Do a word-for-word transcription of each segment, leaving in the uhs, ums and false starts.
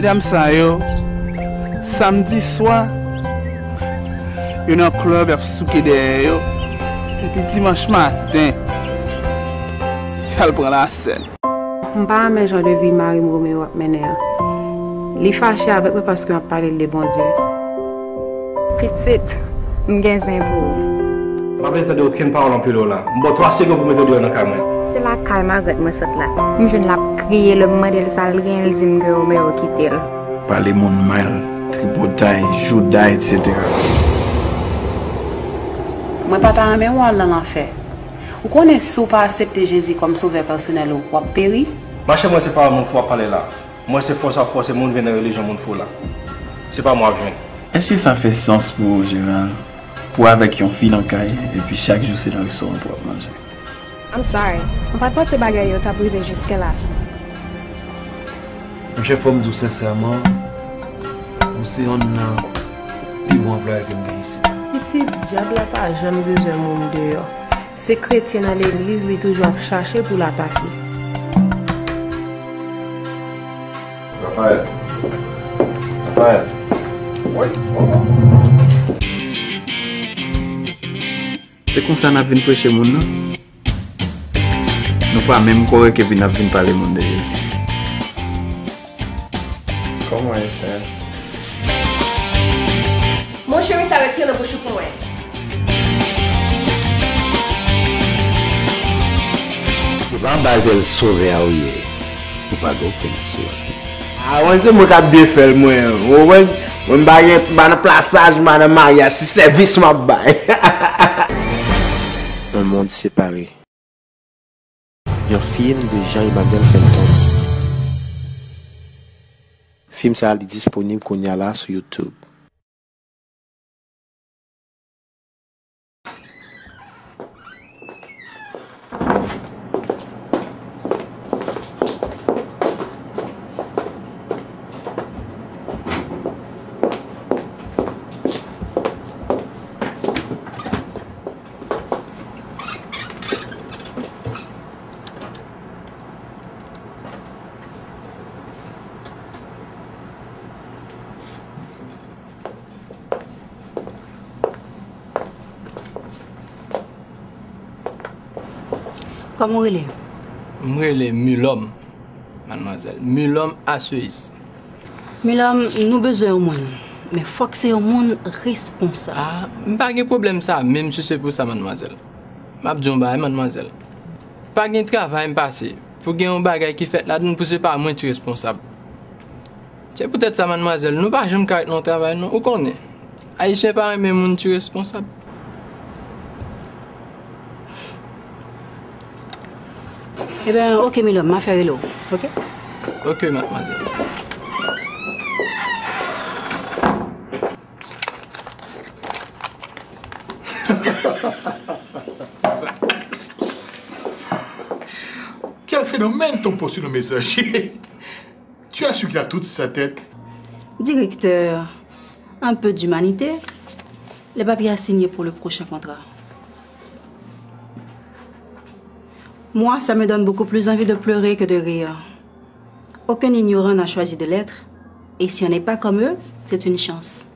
Medam sa yo, samdi swa, yo nan club, y ap souke dèyè yo. Epi dimanch maten, y al pran lasèn. M pa renmen jan de vi mari m Romeo ap mennen an. Li fache avèk mwen paske m ap pale l de Bondye. Pitit, m gen zen pou ou. M pa bezwen tande okenn pawòl anpil la. M ba w twa segonn pou w mete w deyò nan kay mwen. Se lakay Magrèt mwen sot la. M jwenn l ap kriye, lè m mande l sa l genyen, l di m ke Romeo kite l. Pale moun mal, tripotay, jouda, etsetera. Mwen pa ta renmen w al nan lanfè. Ou konnen si w pa aksepte Jezi kòm sovè pèsonèl ou, w ap peri? Machè, mwen se pawòl moun fou w ap pale la. Mwen se fòs w ap fòse moun vin nan relijyon moun fou la. Se pa mwen w ap jwenn. Èske sa fè sans pou ou, Gérald, pou w avèk yon fi nan kay, epi chak jou se nan restoran pou w ap manje? I'm sorry. M pa t panse bagay yo t ap rive jiske la. Monchè, fò m di w sensèman, ou se yonn nan pi bon anplwaye ke m gen isit. Pitit, dyab la pa janm bezwen moun deyò. Se kretyen nan legliz li toujou ap chache pou l atake. Raphaël. Raphaël. Wi. Se konsa n ap vin preche moun nan? Nou pa menm kòrèk epi n ap vin pale moun de Jezi. Kòman e, sè? Mon cheri, sa retire nan bouch ou pou mwen. Se pa anba zèl Sovè a ou ye. Ou pa gen okenn asirans. A, mwen se mwen k ap byen fè l, mwen. Ou konprann? Mwen m pa gen, m pa nan plasaj, m pa nan maryaj, se sèvis m ap bay. Un monde séparé. Yon fim de Jean Emmanuel Felton. Fim sa a li disponib kounye a la sou YouTube. Kòman w rele? M rele Milòm, madmwazèl. Milòm Aseyis. Milòm, nou bezwen yon moun. Men fòk se yon moun responsab. A, m pa gen pwoblèm sa, menm si se pou sa, madmwazèl. M ap di yon bagay, madmwazèl. Pa gen travay m pase pou gen yon bagay ki fèt ladan l pou se pa mwen ki responsab. Se poutèt sa, madmwazèl, nou pa janm ka ret nan yon travay, non. Ou konnen, Ayisyen pa renmen moun ki responsab. Ebyen, oke, Milòm, m a fè rele w, oke? Oke, madmwazèl. Quel phénomène ton poste de messager? Tu as su qu'il a tout sa tête. Directeur, un peu d'humanité. Les papiers à signer pour le prochain contrat. Moi, ça me donne beaucoup plus envie de pleurer que de rire. Aucun ignorant n'a choisi de l'être, et si on n'est pas comme eux, c'est une chance.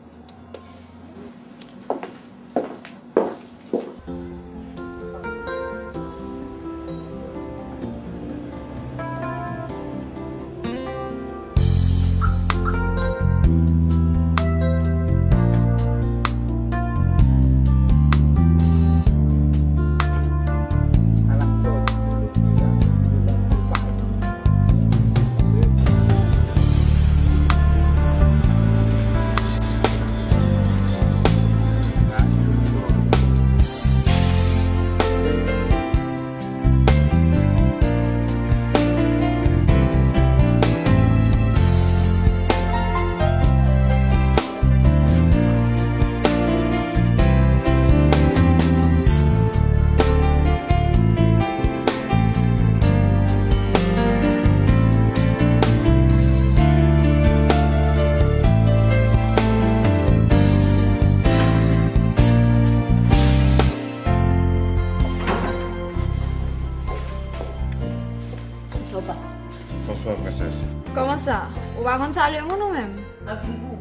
Bonswa, prensès. Kòman sa? Ou pa konn salye moun ou menm? Anpil pou ou.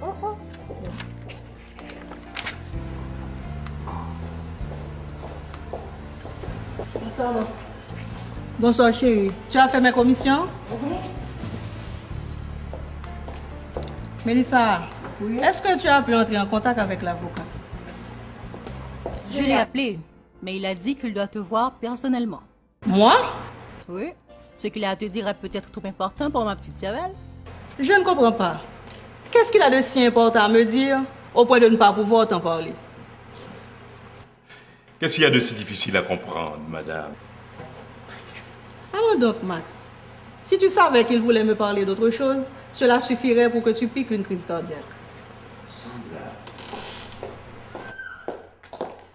Oh, oh. Bonswa, man. Bonsoir, chérie. Tu as fait mes commissions? Mhm. Mélissa, oui, est-ce que tu as pu entrer en contact avec l'avocat? Je l'ai appelé, mais il a dit qu'il doit te voir personnellement. Moi? Oui. Ce qu'il a à te dire est peut-être trop important pour ma petite cervelle. Je ne comprends pas. Qu'est-ce qu'il a de si important à me dire au point de ne pas pouvoir t'en parler? Qu'est-ce qu'il y a de si difficile à comprendre, madame? Allons donc, Max. Si tu savais qu'il voulait me parler d'autre chose, cela suffirait pour que tu piques une crise cardiaque. Semblable.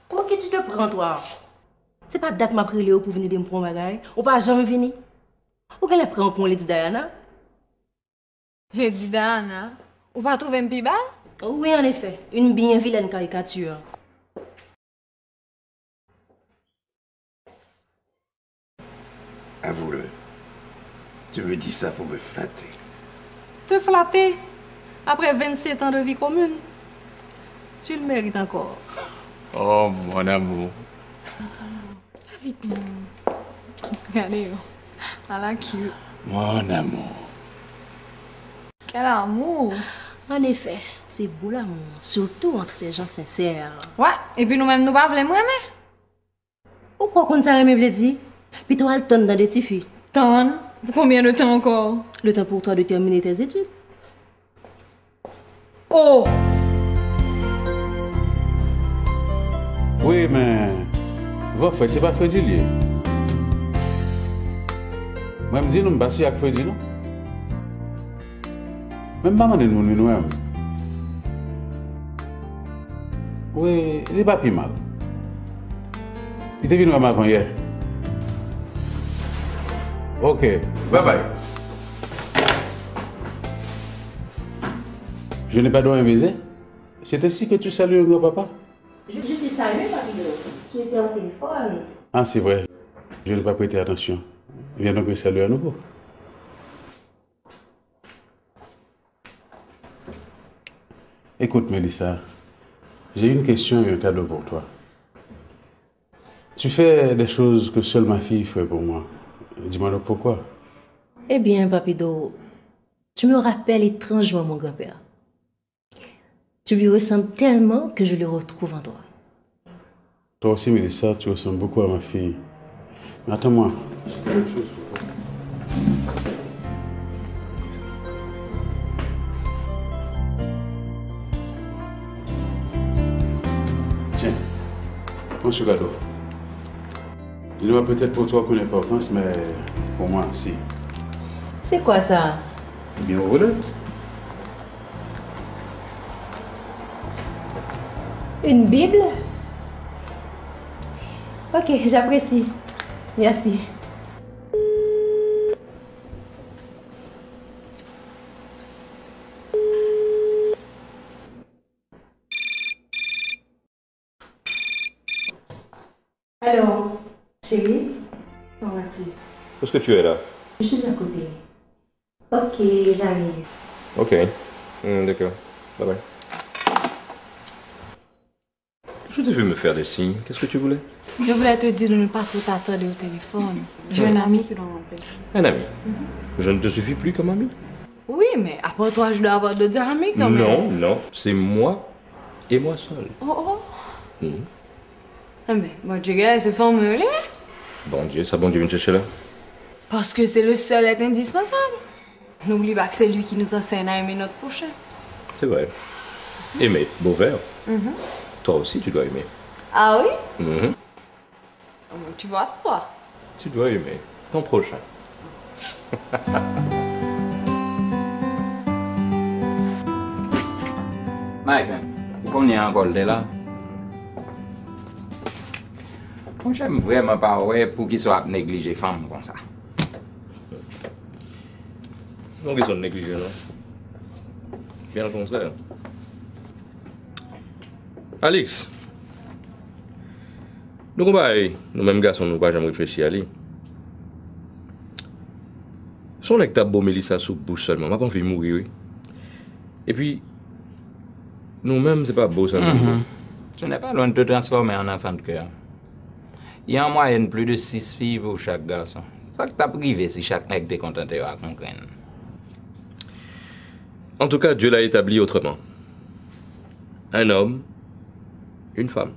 Pour qui tu te prends, toi? Se pa dat m ap rele w pou vin ede m pou yon bagay. Ou pa janm vini. Ou genlè pran pou yon Lady Diana. Lady Diana? Ou pa twouve m pi bèl? Oui, en effet, une bien vilaine caricature. Avoue-le, tu me dis ça pour me flatter. Te flatter? Après vingt-sept ans de vie commune, tu le mérites encore. Oh, mon amour. Vit non. Gade yo. Ala cute. Mon amour. Quel amour! En effet, c'est beau l'amour, surtout entre des gens sincères. Ouais, epi nou menm nou pa vle m renmen. Ou kwè w konn sa renmen vle di? Pito w al tann nan de tifi. Tann? Pour combien de temps encore? Le temps pour toi de terminer tes études. Oh! Wi, men van frèt, se pa fredi l ye. Mwen, m di nou, m pa si ak fredi, non. Men m pa mande l moun vin wè m. Wi, li pa pi mal. Li te vin wè m avan yè. Ok, bye bye. Je n'ai pas dormi, baiser. C'est ainsi que tu salues un grand-papa? Je, je t'ai salué, Papito. Tu étais au téléphone. Ah, c'est vrai. Je n'ai pas prêté attention. Viens donc me saluer à nouveau. Écoute, Mélissa, j'ai une question et un cadeau pour toi. Tu fais des choses que seule ma fille ferait pour moi. Dis-moi donc pourquoi. Eh bien, Papito, tu me rappelles étrangement mon grand-père. Tu lui ressembles tellement que je le retrouve en toi. Toi aussi, Mélissa, tu ressembles beaucoup à ma fille. Mais attends-moi, j'ai quelque chose pour toi. Tiens, prends ce cadeau. Il n'aura peut-être pour toi aucune importance, mais pour moi, si. C'est quoi ça? Eh bien, vous voulez. Une Bible? Ok, j'apprécie. Merci. Alors, chérie, comment vas-tu? Où est-ce que tu es là? Je suis à côté. Ok, j'arrive. Ok. Hmm, d'accord. Bye bye. Je t'ai vu me faire des signes. Qu'est-ce que tu voulais? Je voulais te dire de ne pas trop t'attarder au téléphone. J'ai un ami qui doit m'appeler. Un ami? Mhm. Je ne te suffis plus comme ami? Oui, mais après toi, je dois avoir d'autres amis quand même. Non, non, c'est moi et moi seul. Oh, oh. Mhm. Enben, Bondye genyen se fanmi w li ye. Bondye, sa Bondye vin chèche la? Parce que c'est le seul être indispensable. N'oublie pas que c'est lui qui nous enseigne à aimer notre prochain. C'est vrai. Aimer, beau verbe. Mhm. Toi aussi, tu dois aimer. Ah oui? Mhm. Tu vois ça, toi? Tu dois aimer ton prochain. Mike, ou konnen ankò l te la? Monchè, m vrèman pa wè poukisa w ap neglije fanm konsa. Se pa yon kesyon de neglije, non. Byen okontrè. Alix, nou gon bagay, nou menm gason, nou pa janm reflechi a li. Se yon nèg t ap bo Melissa sou bouch sèlman. M ap anvi mouri, wi. Epi, nou menm, se pa bo sèlman nou vle. Ce n'est pas loin de te transformer en enfant de cœur. Il y a en moyenne plus de six filles pour chaque garçon. Sa k t ap rive si chak nèg te kontante yo ak yon grenn? En tout cas, Dieu l'a établi autrement. Un homme, une femme.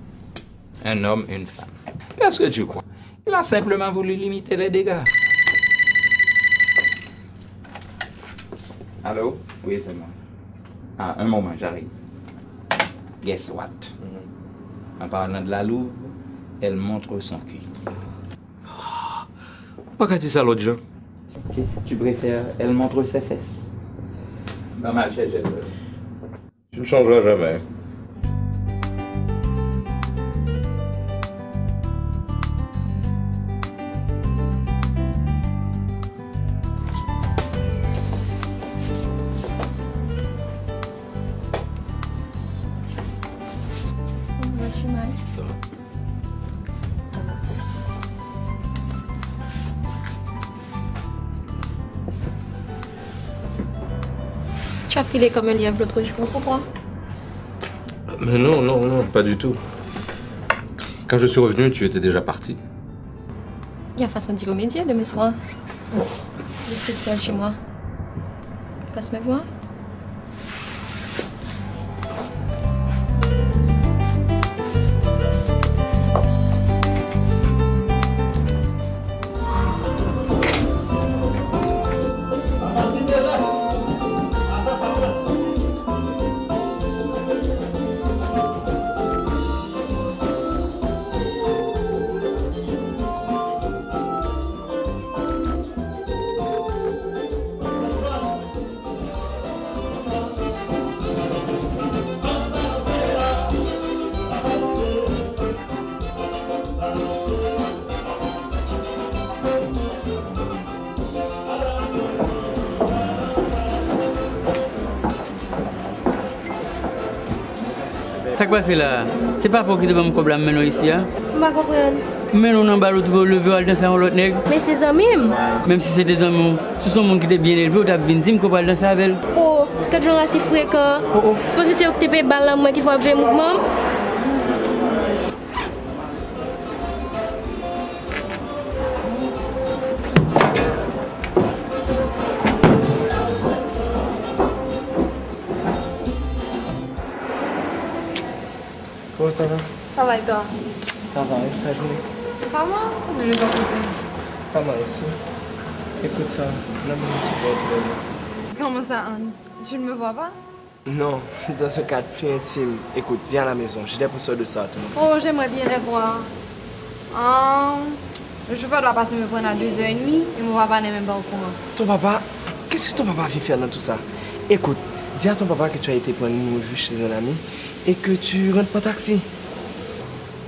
Un homme, une femme. Qu'est-ce que tu crois? Il a simplement voulu limiter les dégâts. Allô? Oui, c'est moi. Ah, un moment, j'arrive. Guess what? En parlant de la louve, elle montre son cul. Ou pa ka di sa lòt jan. Ok, tu préfères elle montre ses fesses? Ban m al chèche l. Tu ne changeras jamais. Bonjour, Chimay. Ça va? Ça va. Tu as filé comme un lièvre l'autre jour, pourquoi? Mais non, non, non, pas du tout. Quand je suis revenu, tu étais déjà parti. Il y a façon d'y remédier demain soir. Je suis seule chez moi. Passe me voir. Sa k pase la a? Se papa w ki te ban m kòb la m mennen w isi a? M pa konprann. M mennen w nan bal ou twouve w leve w al danse ak yon lòt nèg? Men se zanmi m. Menm si se te zanmi w, si w se yon moun ki te byen elve, w t ap vin di m ke w pral danse avè l. O, gad jan w isi frekan. O, o. Se paske se yo ki te peye bal la mwen ki fè w ap veye mouvman m? Comment ça va? Ça va et toi? Ça va, et ta journée? Pas mal, ou de ton côté? Pas mal aussi. Écoute ça, on a besoin de se voir tous les deux. Comment ça, Hans? Tu ne me vois pas? Non, dans un cadre plus intime. Écoute, viens à la maison, j'ai des posters de ça à te montrer. Oh, j'aimerais bien les voir. Ah, le chauffeur doit passer me prendre à deux heures et demie et mon papa n'est même pas au courant. Ton papa? Qu'est-ce que ton papa vient faire dans tout ça? Écoute, dis à ton papa que tu as été prendre une revue chez un ami et que tu rentres par taxi.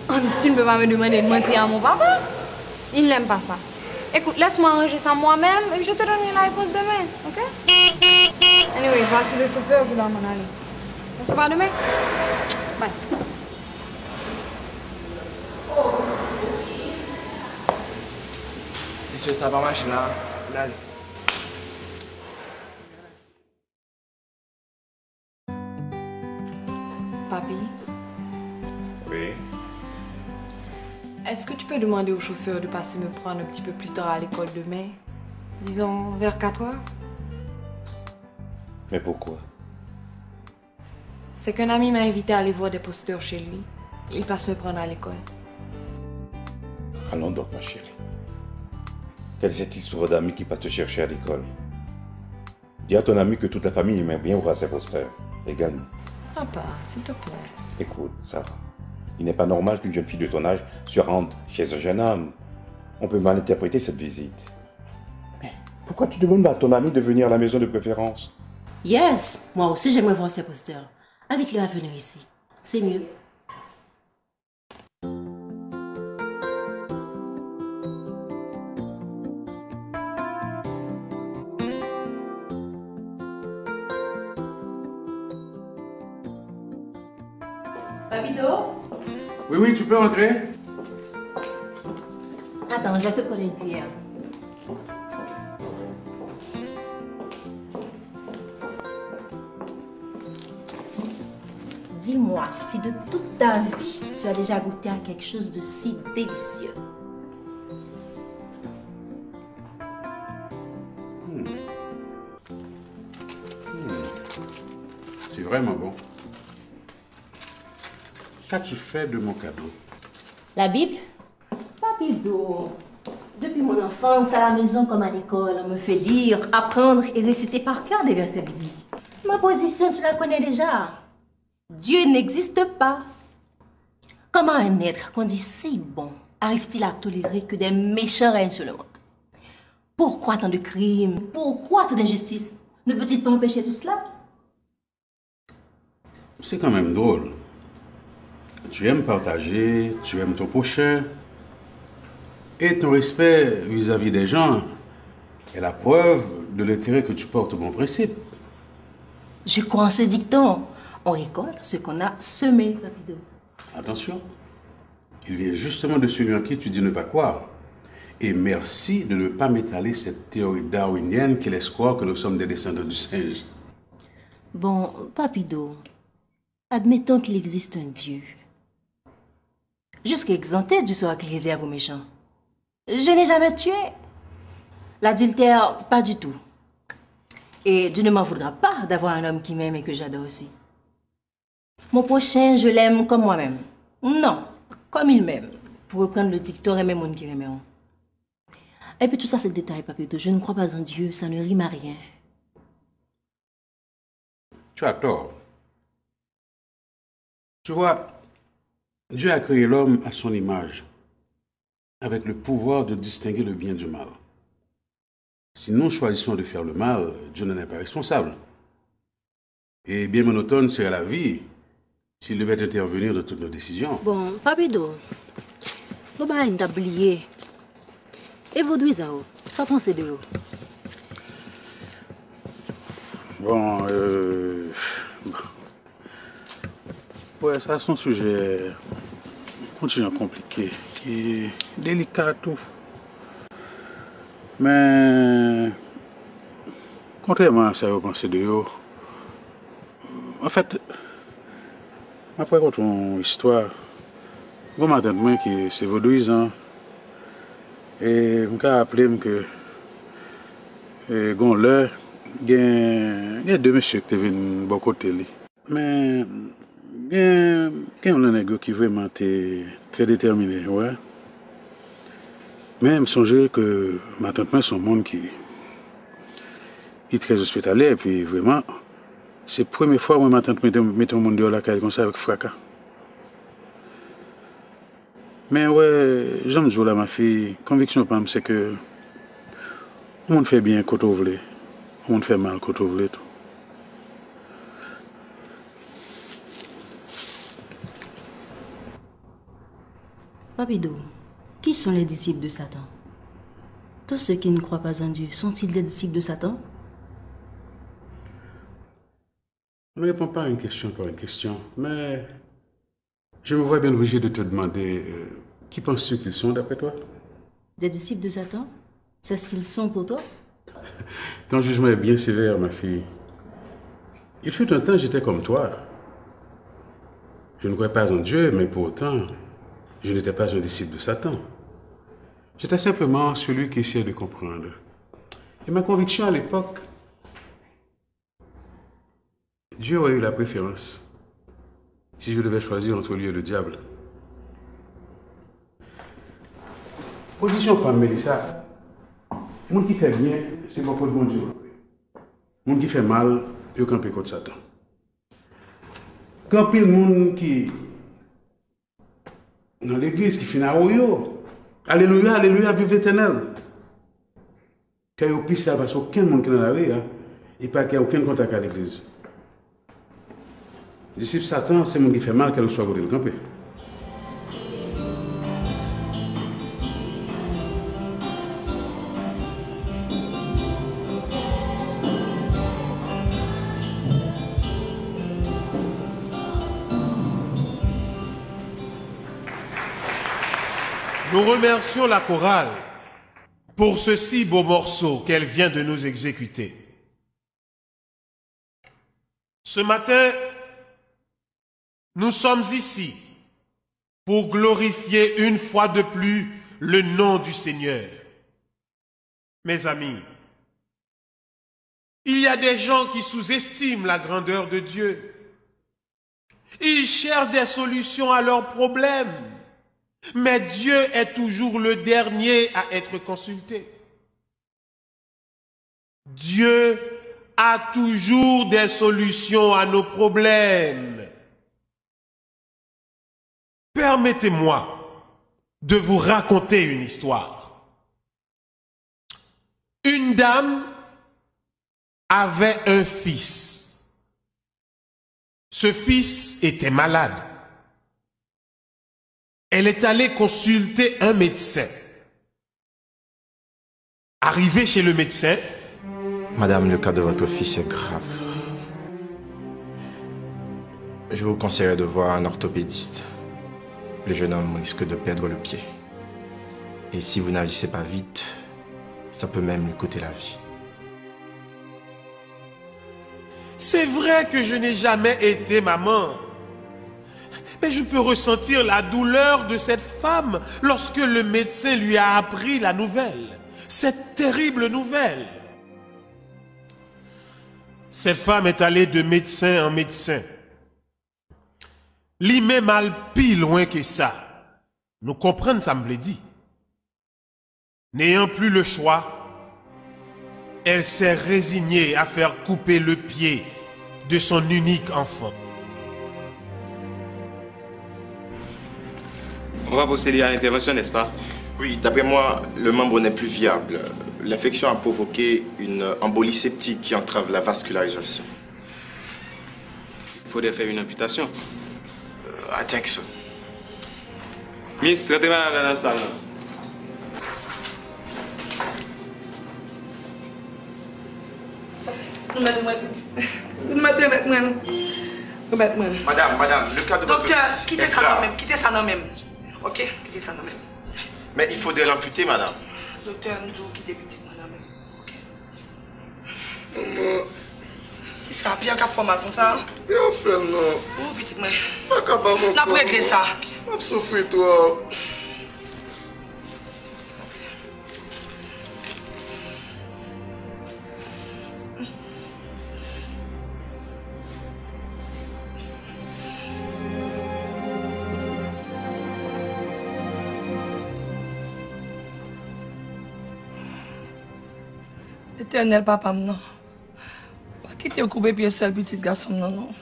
Hans, tu ne peux pas me demander de mentir à mon papa. Il n'aime pas ça. Écoute, laisse-moi arranger ça moi-même et je te donnerai la réponse demain, ok? Anyways, voici le chauffeur, je dois m'en aller. On se voit demain? Bye. Mesye, sa pa mache la. N ale. Papi, oui. Est-ce que tu peux demander au chauffeur de passer me prendre un petit peu plus tard à l'école demain? Disons vers quatre heures? Mais pourquoi? C'est qu'un ami m'a invité à aller voir des posters chez lui. Il passe me prendre à l'école. Allons donc, ma chérie. Quelle est cette histoire d'amis qui passent te chercher à l'école? Dis à ton ami que toute la famille aimerait bien voir ses posters également. Papa, s'il te plaît. Écoute, Sarah, il n'est pas normal qu'une jeune fille de ton âge se rende chez un jeune homme. On peut mal interpréter cette visite. Mais pourquoi tu demandes pas à ton ami de venir à la maison de préférence? Yes, moi aussi j'aimerais voir ces posters. Invite-le à venir ici. C'est mieux. Papito? Oui, oui, tu peux entrer. Attends, je vais te prendre une cuillère. Dis-moi si de toute ta vie, tu as déjà goûté à quelque chose de si délicieux. Hmm. Hmm. C'est vraiment bon. Qu'as-tu fait de mon cadeau? La Bible? Papido, depuis mon enfance, à la maison comme à l'école, on me fait lire, apprendre et réciter par cœur des versets bibliques. Ma position, tu la connais déjà. Dieu n'existe pas. Comment un être qu'on dit si bon arrive-t-il à tolérer que des méchants règnent sur le monde? Pourquoi tant de crimes? Pourquoi tant d'injustices? Ne peut-il pas empêcher tout cela? C'est quand même drôle. Tu aimes partager, tu aimes ton prochain, et ton respect vis-à-vis des gens est la preuve de l'intérêt que tu portes aux bons principes. Je crois en ce dicton. On récolte ce qu'on a semé, Papido. Attention, il vient justement de celui en qui tu dis ne pas croire. Et merci de ne pas m'étaler cette théorie darwinienne qui laisse croire que nous sommes des descendants du singe. Bon, Papido, admettons qu'il existe un Dieu. Je serai exempté du sort qui est réservé aux méchants. Je n'ai jamais tué. L'adultère, pas du tout. Et Dieu ne m'en voudra pas d'avoir un homme qui m'aime et que j'adore aussi. Mon prochain, je l'aime comme moi-même. Non, comme il m'aime. Pour reprendre le dicton, renmen moun ki renmen w. Et puis tout ça, c'est le détail, Papido. Je ne crois pas en Dieu, ça ne rime à rien. Tu as tort. Tu vois, Dieu a créé l'homme à son image, avec le pouvoir de distinguer le bien du mal. Si nous choisissons de faire le mal, Dieu n'en est pas responsable. Et bien monotone serait la vie s'il devait intervenir dans toutes nos décisions. Bon, Papido, gon bagay m t ap bliye. E vodouyizan yo, sa w panse de yo? Bon, euh, bon. Wè, sa se yon sijè yon ti jan konplike, ki delika tou. Men, kontrèman a sa yo panse de yo, anfèt, m ap rakonte yon istwa. Gon matant mwen ki se vodouyizan, e m ka raple m ke, e, gon lè, gen, gen de mesye ki te vin bò kote li. Men, gen, gen youn nan nèg yo ki vrèman te trè detèmine, wè. Men, m sonje ke matant mwen se yon moun ki, ki trè ospitalyè, epi vrèman, se premye fwa mwen matant mete, mete yon moun deyò lakay li konsa avèk fraka. Men wè, jan m di w la, mafi, konviksyon pa m se ke yon moun fè byen kote w vle, yon moun fè mal kote w vle tou. Papido, qui sont les disciples de Satan? Tous ceux qui ne croient pas en Dieu sont-ils des disciples de Satan? On ne répond pas à une question par une question, mais je me vois bien obligé de te demander, euh, qui penses-tu qu'ils sont d'après toi? Des disciples de Satan? C'est ce qu'ils sont pour toi? Ton jugement est bien sévère, ma fille. Il fut un temps, j'étais comme toi. Je ne croyais pas en Dieu, mais pour autant, je n'étais pas un disciple de Satan. J'étais simplement celui qui essayait de comprendre. Et ma conviction à l'époque, Dieu aurait eu la préférence si je devais choisir entre lui et le diable. Pozisyon pa m, Melissa, moun ki fè byen, se bò kot Bondye yo kanpe. Moun ki fè mal, yo kanpe kot Satan. Gen anpil moun ki nan legliz ki fin awoyo. Alelouya, alelouya, viv Letènèl. Kè yo pi sal pase okenn moun ki nan lari a, e pa gen okenn kontak a legliz. Disip Satan se moun ki fè mal kèlkeswa kote l kanpe. Nous remercions la chorale pour ce si beau morceau qu'elle vient de nous exécuter. Ce matin, Nous sommes ici pour glorifier une fois de plus le nom du Seigneur. Mes amis, il y a des gens qui sous-estiment la grandeur de Dieu. Ils cherchent des solutions à leurs problèmes, mais Dieu est toujours le dernier à être consulté. Dieu a toujours des solutions à nos problèmes. Permettez-moi de vous raconter une histoire. Une dame avait un fils. Ce fils était malade. Elle est allée consulter un médecin. Arrivée chez le médecin, Madame, le cas de votre fils est grave. Je vous conseillerais de voir un orthopédiste. Le jeune homme risque de perdre le pied. Et si vous n'agissez pas vite, ça peut même lui coûter la vie. C'est vrai que je n'ai jamais été maman, mais je peux ressentir la douleur de cette femme lorsque le médecin lui a appris la nouvelle, cette terrible nouvelle. Cette femme est allée de médecin en médecin. Li menm al pi lwen ke sa. Nou konprann sa m vle di. N'ayant plus le choix, elle s'est résignée à faire couper le pied de son unique enfant. On va procéder à l'intervention, n'est-ce pas? Oui, d'après moi, le membre n'est plus viable. L'infection a provoqué une embolie septique qui entrave la vascularisation. Il faudrait faire une amputation. Euh, I think so. Miss, rantre malad la nan sal lan. Nou mèt remèt li. Nou mèt remèt mwen. Remèt mwen. Madame, madame, le cas de votre fils est grave. Doktè, kite sa nan men m. Kite sa nan men m. Ok? Kite sa nan men m. Mais il faudrait l'amputer, madame. Doktè, m di w kite pitit mwen nan men m. Ok? Manman. Kisa, Pierre k ap fè w mal konsa? Kite yo fè l non. Ou pitit mwen. M pa kapab ankò. N ap regle sa. M ap soufri twòp. Etènèl Papa m nan, pa kite yo koupe pye sèl pitit gason m nan non.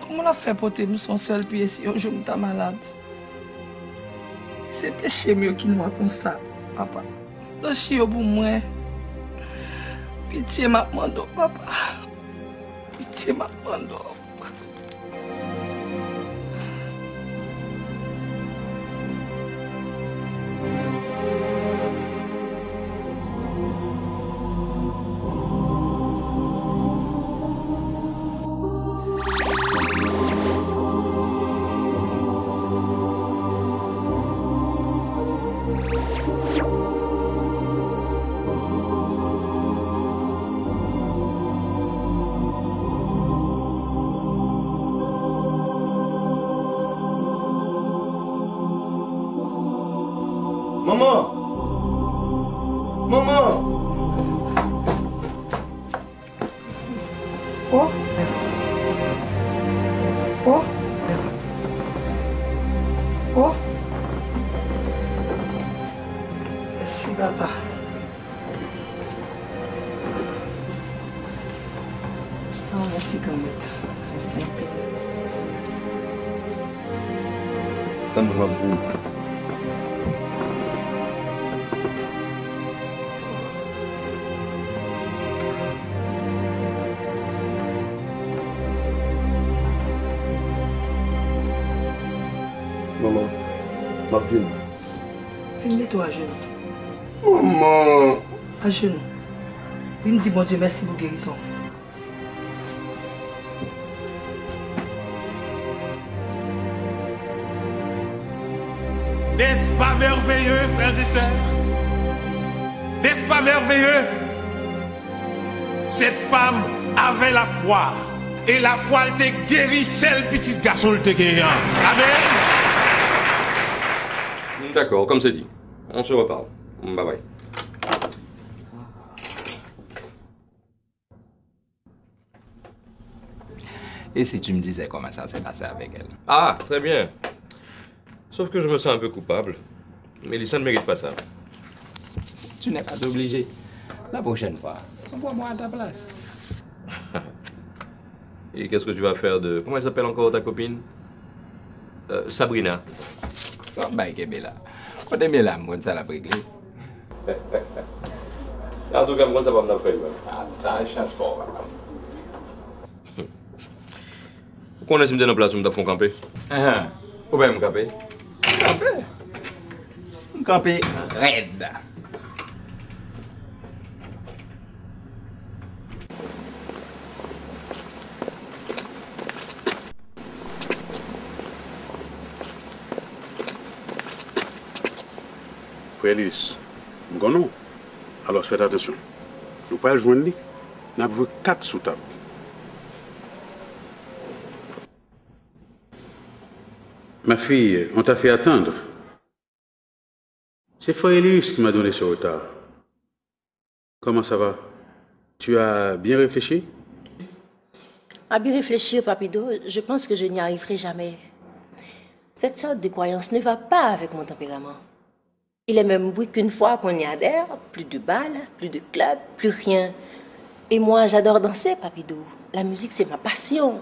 Kòman l ap fè pote m sou yon sèl pye si yon jou m ta malad? Si se peche m yo ki nwa konsa, Papa, blanchi yo pou mwen. Pitye m ap mande w, Papa. Pitye m ap mande w. Manman! Manman! Oh! Oh! Oh! Mèsi, Papa. Oh, mèsi, Granmèt. Mèsi anpil. Tann mwen, m ap goumen. Manman, m ap vini. Vin mete w ajenou. Manman! Ajenou. Vin di Bondye mèsi pou gerizon. N'est-ce pas merveilleux, frères et sœurs? N'est-ce pas merveilleux? Cette femme avait la foi. E lafwa l te geri sèl pitit gason l te genyen an. Amèn. D'accord, comme c'est dit. On se reparle. Bye bye. Et si tu me disais comment ça s'est passé avec elle? Ah, très bien. Sauf que je me sens un peu coupable. Mélissa ne mérite pas ça. Tu n'es pas obligé. La prochaine fois, envoie-moi à ta place. Et qu'est-ce que tu vas faire de... Comment elle s'appelle encore ta copine? Euh, Sabrina. Bon, bay kenbe la. Kote Mela, m konn sa l ap regle. An tou ka, m konn sa pa m t ap fè l menm. Ah, sa chans pa w, papa. Ou konnen si m te nan plas ou, m t ap fè w kanpe. Ahan. Ou pa m kanpe? Kanpe. M kanpe rèd. Frè Elius, m konnen w. Alòs fèt atansyon. Nou pral jwenn li, n ap jwe kat sou tab. Ma fille, on t'a fait attendre. C'est frère Elius qui m'a donné ce retard. Comment ça va? Tu as bien réfléchi? À bien réfléchir, Papido, je pense que je n'y arriverai jamais. Cette sorte de croyance ne va pas avec mon tempérament. Il est même vrai qu'une fois qu'on y adhère, plus de bal, plus de club, plus rien. Et moi, j'adore danser, Papido. La musique, c'est ma passion.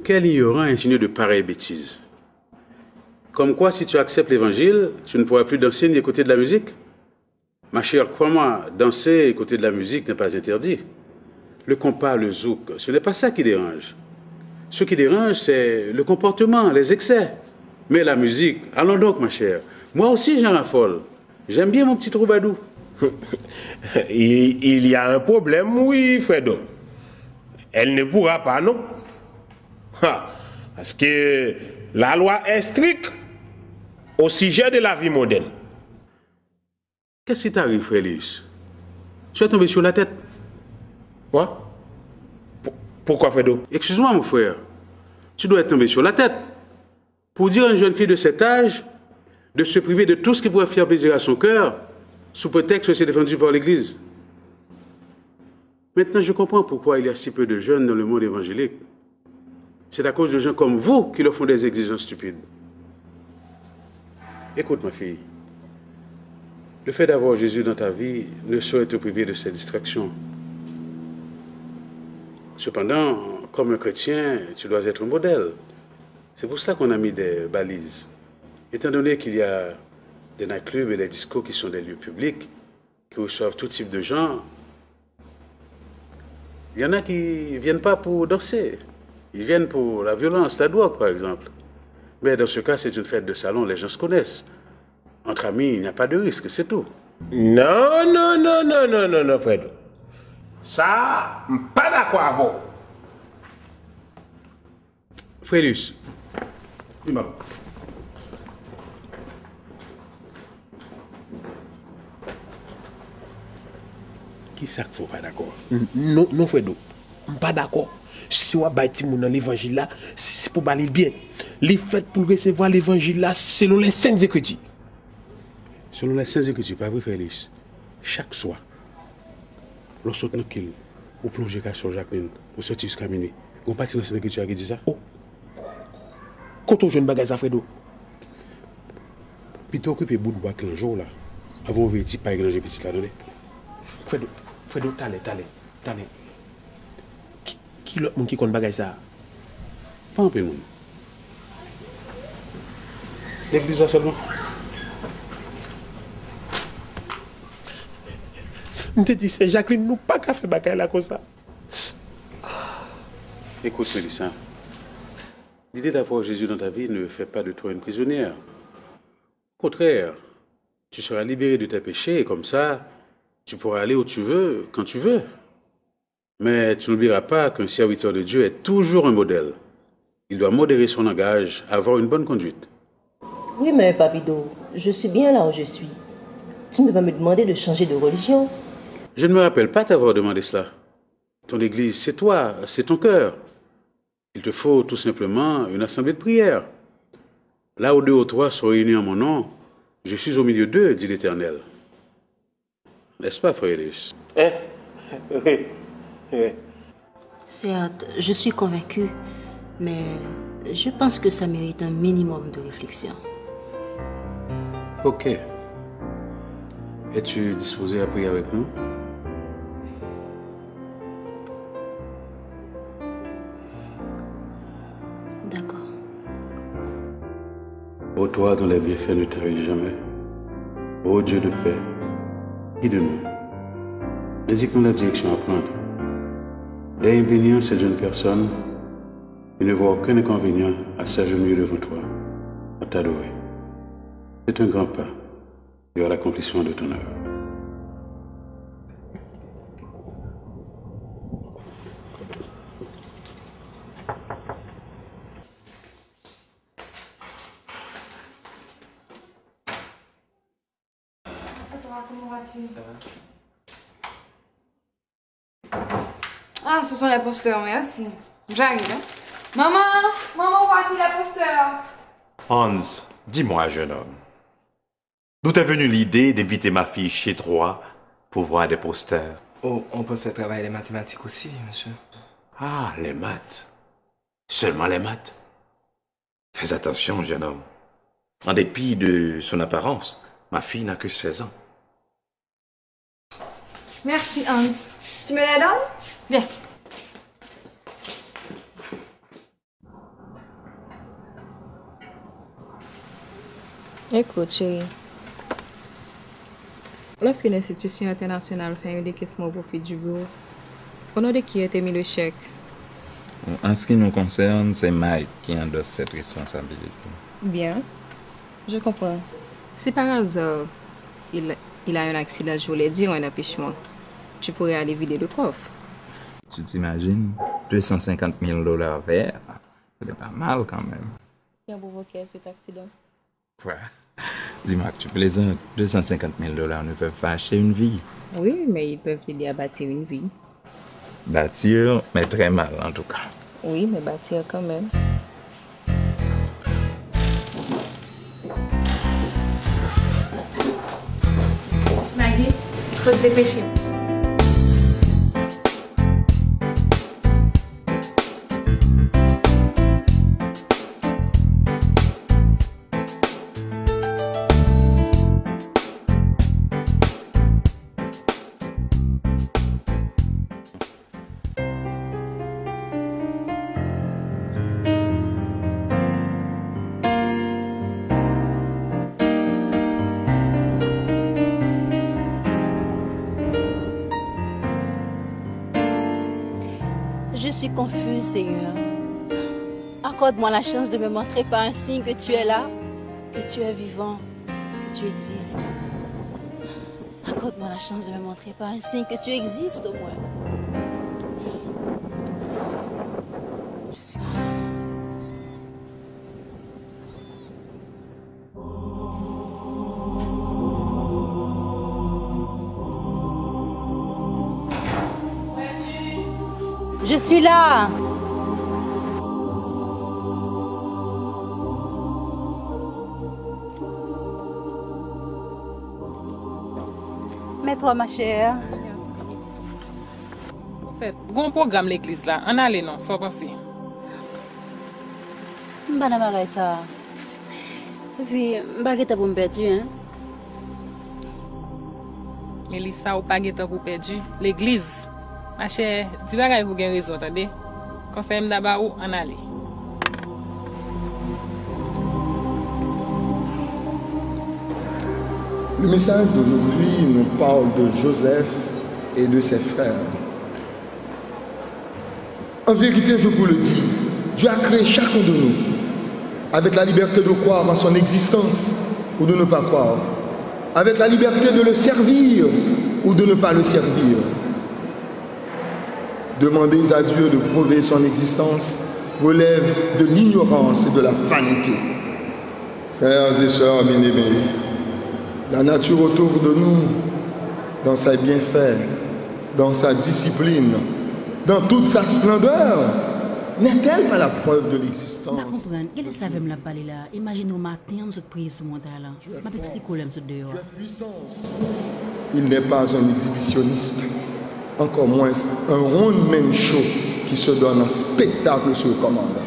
Quel ignorant insinue de pareilles bêtises? Comme quoi, si tu acceptes l'évangile, tu ne pourras plus danser ni écouter de la musique? Ma chère, crois-moi, danser et écouter de la musique n'est pas interdit. Le compas, le zouk, ce n'est pas ça qui dérange. Ce qui dérange, c'est le comportement, les excès. Mais la musique, allons donc, ma chère. Moi aussi, j'en raffole. J'aime bien mon petit troubadour. Il, il y a un problème, oui, Fredo. Elle ne pourra pas, non. Ha, parce que la loi est stricte au sujet de la vie mondaine. Qu'est-ce qui t'arrive, frère Elius? Tu es tombé sur la tête. Moi? Pou- Pourquoi, Fredo? Excuse-moi, mon frère. Tu dois être tombé sur la tête. Pour dire à une jeune fille de cet âge de se priver de tout ce qui pourrait faire plaisir à son cœur, sous prétexte que c'est défendu par l'Église. Maintenant, je comprends pourquoi il y a si peu de jeunes dans le monde évangélique. C'est à cause de gens comme vous qui leur font des exigences stupides. Écoute, ma fille, le fait d'avoir Jésus dans ta vie ne saurait te priver de ces distractions. Cependant, comme un chrétien, tu dois être un modèle. C'est pour cela qu'on a mis des balises. Étant donné qu'il y a des nightclubs et des discos qui sont des lieux publics, qui reçoivent tout type de gens, il y en a qui viennent pas pour danser. Ils viennent pour la violence, la drogue, par exemple. Mais dans ce cas, c'est une fête de salon, les gens se connaissent. Entre amis, il n'y a pas de risque, c'est tout. Non, non, non, non, non, non, non, Fredo. Sa, m pa dakò avè w. Frelus, kisa k fè w pa dakò? Non, non, Fredo. M pa dakò. Si w ap bay timoun nan levanjil la, se pou ba li l byen. Li fèt pou l resevwa levanjil la selon les Saintes Écritures. Selon les Saintes Écritures, pa vre, Frelus? Chak swa, lè w sot nan kil, ou plonje kay sè w Jacqueline, ou sòti jiska minui. Gon pati nan Saintes Écritures ki di sa? Kote w jwenn bagay sa, Fredo? Pito okipe bout bwa k nan je w la, anvan w voye ti pay k nan je pitit la, tande? Fredo, Fredo, talè, talè, talè. Ki, ki lòt moun ki konn bagay sa a? Pa anpil moun. Legliz la sèlman. M te di sè Jacqueline, nou pa ka fè bagay la konsa. Écoute, Mélissa, l'idée d'avoir Jésus dans ta vie ne fait pas de toi une prisonnière. Au contraire, tu seras libérée de tes péchés et comme ça, tu pourras aller où tu veux, quand tu veux. Mais tu n'oublieras pas qu'un serviteur de Dieu est toujours un modèle. Il doit modérer son langage, avoir une bonne conduite. Oui, mais Papido, je suis bien là où je suis. Tu ne peux pas me demander de changer de religion. Je ne me rappelle pas t'avoir demandé cela. Ton église, c'est toi, c'est ton cœur. Il te faut tout simplement une assemblée de prière. Là où deux ou trois sont réunis en mon nom, je suis au milieu d'eux, dit l'Éternel. N'est-ce pas, frère Elius? Hein? Oui, oui. Certes, je suis convaincu, mais je pense que ça mérite un minimum de réflexion. Ok. Es-tu disposé à prier avec nous? D'accord. Ô toi dont les bienfaits ne tarissent jamais, ô Dieu de paix, guide-nous. Indique-nous la direction à prendre. Daigne bénir cette jeune personne et ne vois aucun inconvénient à s'agenouiller devant toi, à t'adorer. C'est un grand pas vers l'accomplissement de ton œuvre. Ah, ce sont les posters, merci. J'arrive, hein. Maman, maman, voici les posters. Hans, dis-moi, jeune homme, d'où t'est venue l'idée d'inviter ma fille chez toi pour voir des posters? Oh, on pensait travailler les mathématiques aussi, monsieur. Ah, les maths. Seulement les maths. Fais attention, jeune homme. En dépit de son apparence, ma fille n'a que seize ans. Merci, Hans. Tu me les donnes? Bien. Écoute, chérie, lorsqu'une institution internationale fait un décaissement au profit du bureau, au nom de qui est émis le chèque? Bon, en ce qui nous concerne, c'est Mike qui endosse cette responsabilité. Bien, je comprends. Si par hasard il, il a un accident, je voulais dire un empêchement, tu pourrais aller vider le coffre. Tu t'imagines, deux cent cinquante mille dollars verts, c'est pas mal quand même. Si on provoquait cet accident? Quoi? Dis-moi que tu plaisantes. Deux cent cinquante mille dollars ne peuvent pas acheter une vie. Oui, mais ils peuvent t'aider à bâtir une vie. Bâtir, mais très mal en tout cas. Oui, mais bâtir quand même. Maggie, faut se dépêcher. Je suis confuse, Seigneur. Accorde-moi la chance de me montrer par un signe que tu es là, que tu es vivant, que tu existes. Accorde-moi la chance de me montrer par un signe que tu existes au moins. Je suis là. Mais toi, ma chère. Anfèt, gon pwogram legliz la, ann ale non, sa w panse? M pa nan bagay sa. Epi, m pa gen tan pou m pèdi, en. Melissa, ou pa gen tan pou pèdi. Legliz. Machè, di bagay pou gen rezon, tande. Konsèy m ta ba ou, ann ale. Le message d'aujourd'hui nous parle de Joseph et de ses frères. En vérité, je vous le dis, Dieu a créé chacun de nous avec la liberté de croire en son existence ou de ne pas croire, avec la liberté de le servir ou de ne pas le servir. Demander à Dieu de prouver son existence relève de l'ignorance et de la vanité. Frères et sœurs bien-aimés, la nature autour de nous, dans ses bienfaits, dans sa discipline, dans toute sa splendeur, N'est-elle pas la preuve de l'existence? M pa konprann. Genlè se avè m l ap pale la. Imajine w maten an, m sot priye sou montay la. M ap eksplike w lè m sot deyò a. Il n'est pas un exhibitionniste, encore moins un one-man show qui se donne en spectacle sur commande.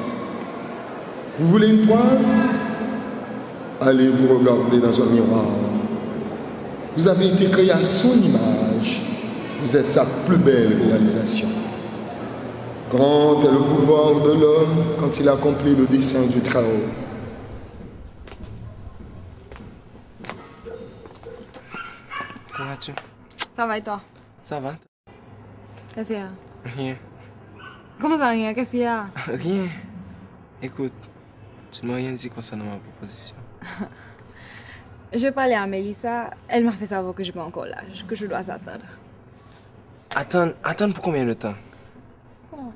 Vous voulez une preuve? Allez vous regarder dans un miroir. Vous avez été créé à son image. Vous êtes sa plus belle réalisation. Grand est le pouvoir de l'homme quand il accomplit le dessein du Très-Haut. Comment vas-tu? Ça va et toi? Ça va. Qu'est-ce qu'il y a? Rien. Comment ça, rien? Qu'est-ce qu'il y a? Rien. Écoute, tu ne m'as rien dit concernant ma proposition. J'ai parlé à Mélissa. Elle m'a fait savoir que j'ai pas encore l'âge, que je dois attendre. Attendre, attendre pour combien de temps? Oh,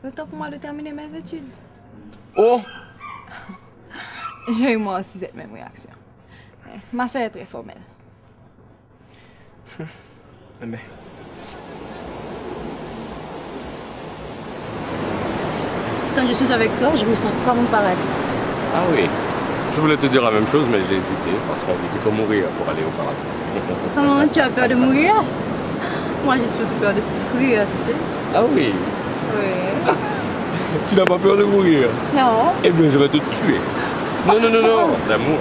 le temps pour moi de terminer mes études. Oh! J'ai eu moi aussi cette même réaction. Eh, ma soeur est très formelle. Eh ben. Quand je suis avec toi, je me sens comme au paradis. Ah oui, je voulais te dire la même chose, mais j'ai hésité parce qu'on dit qu'il faut mourir pour aller au paradis. Comment, tu as peur de mourir? Moi, j'ai surtout peur de souffrir, tu sais. Ah oui, Oui. Tu n'as pas peur de mourir? Non. Eh bien, je vais te tuer. Non, non, non, non, d'amour.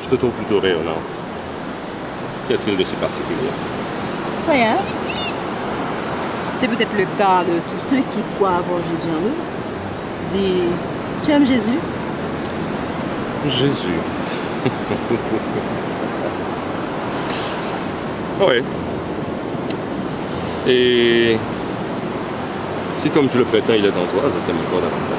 Je te trouve plutôt rayonnante. Qu'y a-t-il de si particulier? Rien. C'est peut-être le cas de tous ceux qui croient avoir Jésus en eux. Dis, tu aimes Jésus? Jésus. Oui. Et si, comme tu le prétends, il est en toi, je t'aime encore davantage.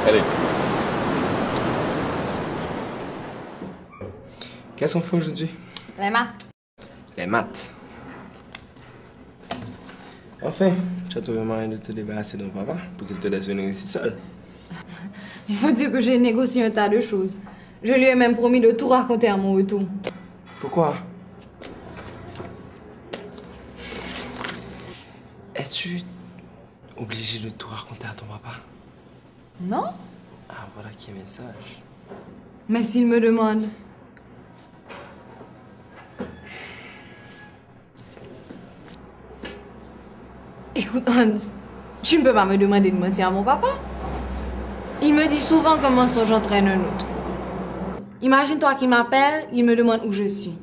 Allez. Qu'est-ce qu'on fait aujourd'hui? Les maths. Les maths. Enfin, tu as trouvé un moyen de te débarrasser de ton papa pour qu'il te laisse venir ici seul. Il faut dire que j'ai négocié un tas de choses. Je lui ai même promis de tout raconter à mon retour. Pourquoi? Es-tu obligé de tout raconter à ton papa? Non? Ah, voilà qui est message. Mais s'il me demande? Écoute, Hans, tu ne peux pas me demander de mentir à mon papa. Il me dit souvent qu'un mensonge entraîne un autre. Imagine-toi qu'il m'appelle, il me demande où je suis.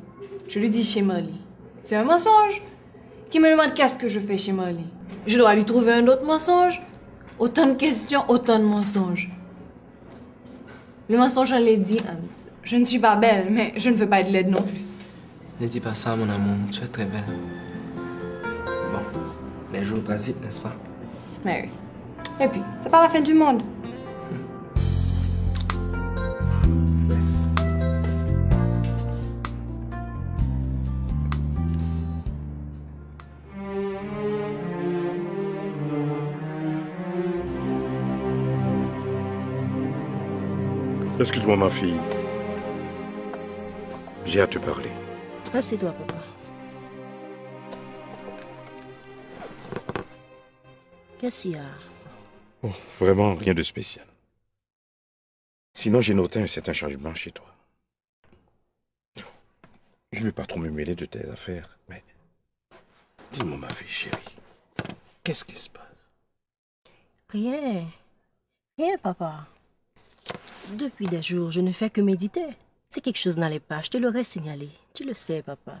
Je lui dis chez Marley. C'est un mensonge. Qu'il me demande qu'est-ce que je fais chez Marley. Je dois lui trouver un autre mensonge. Autant de questions, autant de mensonges. Le mensonge en laidit, Hans. Je ne suis pas belle, mais je ne veux pas être laide non plus. Ne dis pas ça, mon amour, tu es très belle. Bon, les jours passent vite, n'est-ce pas? Mais oui. Et puis, c'est pas la fin du monde. Excuse-moi, ma fille. J'ai à te parler. Assieds-toi, papa. Qu'est-ce qu'il y a? Oh, vraiment rien de spécial. Sinon, j'ai noté un certain changement chez toi. Je ne vais pas trop me mêler de tes affaires, mais dis-moi, ma fille chérie, qu'est-ce qui se passe? Rien. Rien, papa. Depuis des jours, je ne fais que méditer. Si quelque chose n'allait pas, je te l'aurais signalé. Tu le sais, papa.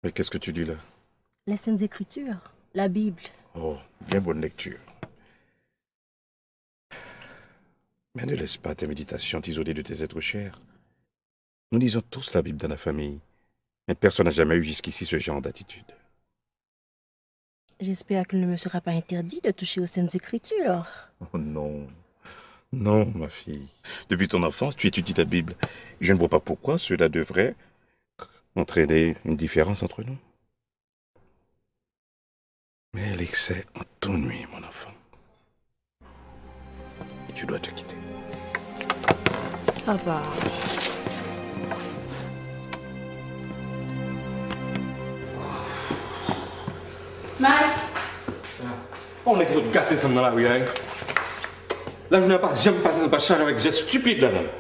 Mais qu'est-ce que tu lis là? Les Saintes Écritures, la Bible. Oh, bien bonne lecture. Mais ne laisse pas tes méditations t'isoler de tes êtres chers. Nous lisons tous la Bible dans la famille, mais personne n'a jamais eu jusqu'ici ce genre d'attitude. J'espère qu'il ne me sera pas interdit de toucher aux Saintes Écritures. Oh non. Non, ma fille. Depuis ton enfance, tu étudies la Bible. Je ne vois pas pourquoi cela devrait entraîner une différence entre nous. Mais l'excès en t'ennuie, mon enfant. Je dois te quitter. Papa. Mike. Oh, nèg yo gate sanm nan lari a, wi. Lajounen an pa janm pase san pa chaje avèk jès estipid ladan l.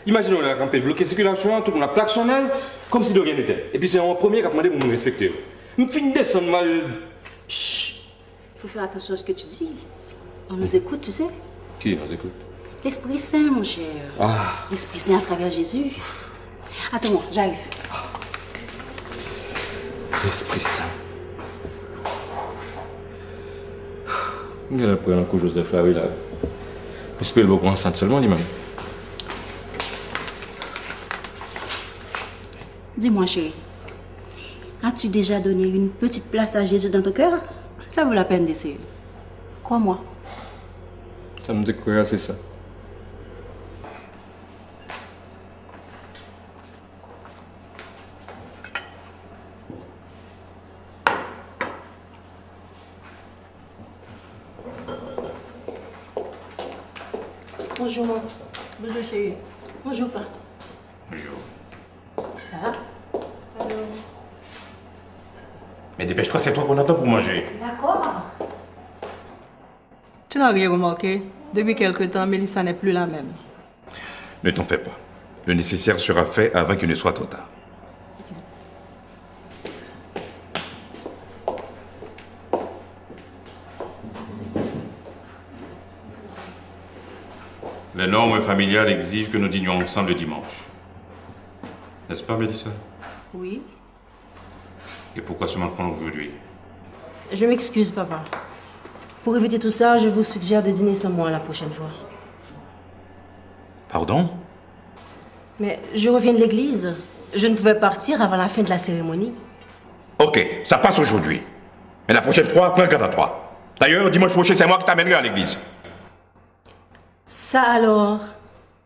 Imajine w la kanpe bloke sikilasyon an, tout moun ap klaksonnen l, kòmsi de rien n'était. Epi se yon premye k ap mande pou moun respekte yo. M fin desann m al. Chut. Il faut faire attention à ce que tu dis. On nous écoute, tu sais. Qui nous écoute? L'Esprit Saint, mon cher. Ah. L'Esprit Saint à travers Jésus. Attends-moi, j'arrive. Lespri Sen. M genlè pran nan kou Joseph la wi la. M espere l poko ansent sèlman li menm. Dis-moi, chérie, as-tu déjà donné une petite place à Jésus dans ton cœur? Ça vaut la peine d'essayer. Crois-moi. Sa m te kwè a, se sa. Bonjour, maman. Bonjour, chérie. Bonjour, pa. Bonjour. Ça va? Allô? Mais dépêche-toi, c'est toi qu'on attend pour manger. D'accord. Tu n'as rien remarqué? Depuis quelque temps, Mélissa n'est plus la même. Ne t'en fais pas. Le nécessaire sera fait avant qu'il ne soit trop tard. Les normes familiales exigent que nous dînions ensemble le dimanche. N'est-ce pas, Mélissa? Oui. Et pourquoi ce manquement aujourd'hui? Je m'excuse, papa. Pour éviter tout ça, je vous suggère de dîner sans moi la prochaine fois. Pardon? Mais je reviens de l'église. Je ne pouvais partir avant la fin de la cérémonie. Ok, ça passe aujourd'hui. Mais la prochaine fois, prends garde à toi. D'ailleurs, dimanche prochain, c'est moi qui t'amènerai à l'église. Ça alors,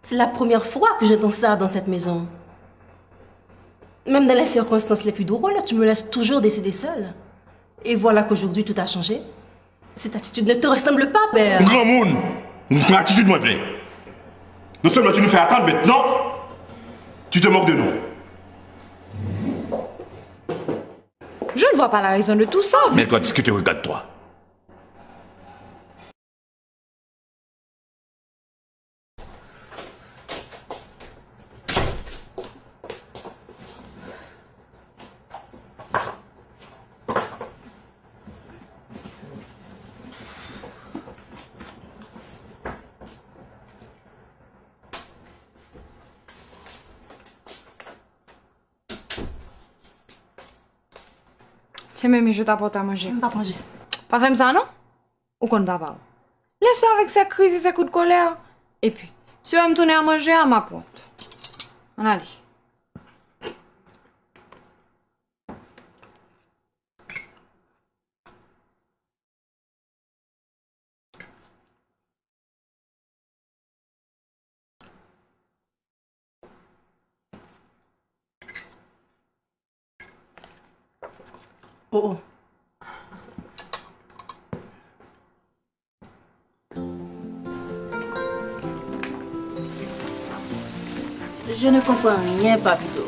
c'est la première fois que j'entends ça dans cette maison. Même dans les circonstances les plus drôles, tu me laisses toujours décider seule. Et voilà qu'aujourd'hui, tout a changé. Cette attitude ne te ressemble pas, père. Granmoun, m pran atitid mwen vle. Non seulement tu nous fais attendre, maintenant, tu te moques de nous. Je ne vois pas la raison de tout ça. Mais elle doit discuter, regarde-toi. Tiens, mémé, je t'apporte à manger. M p ap manje. Pa fè m sa, non? Ou konn papa w. Lese avèk se kriz e se kout kolè. Epi, si w wè m tounen a manje a, m ap wont. Ann ale. Oh, oh. Je ne comprends rien, Papito.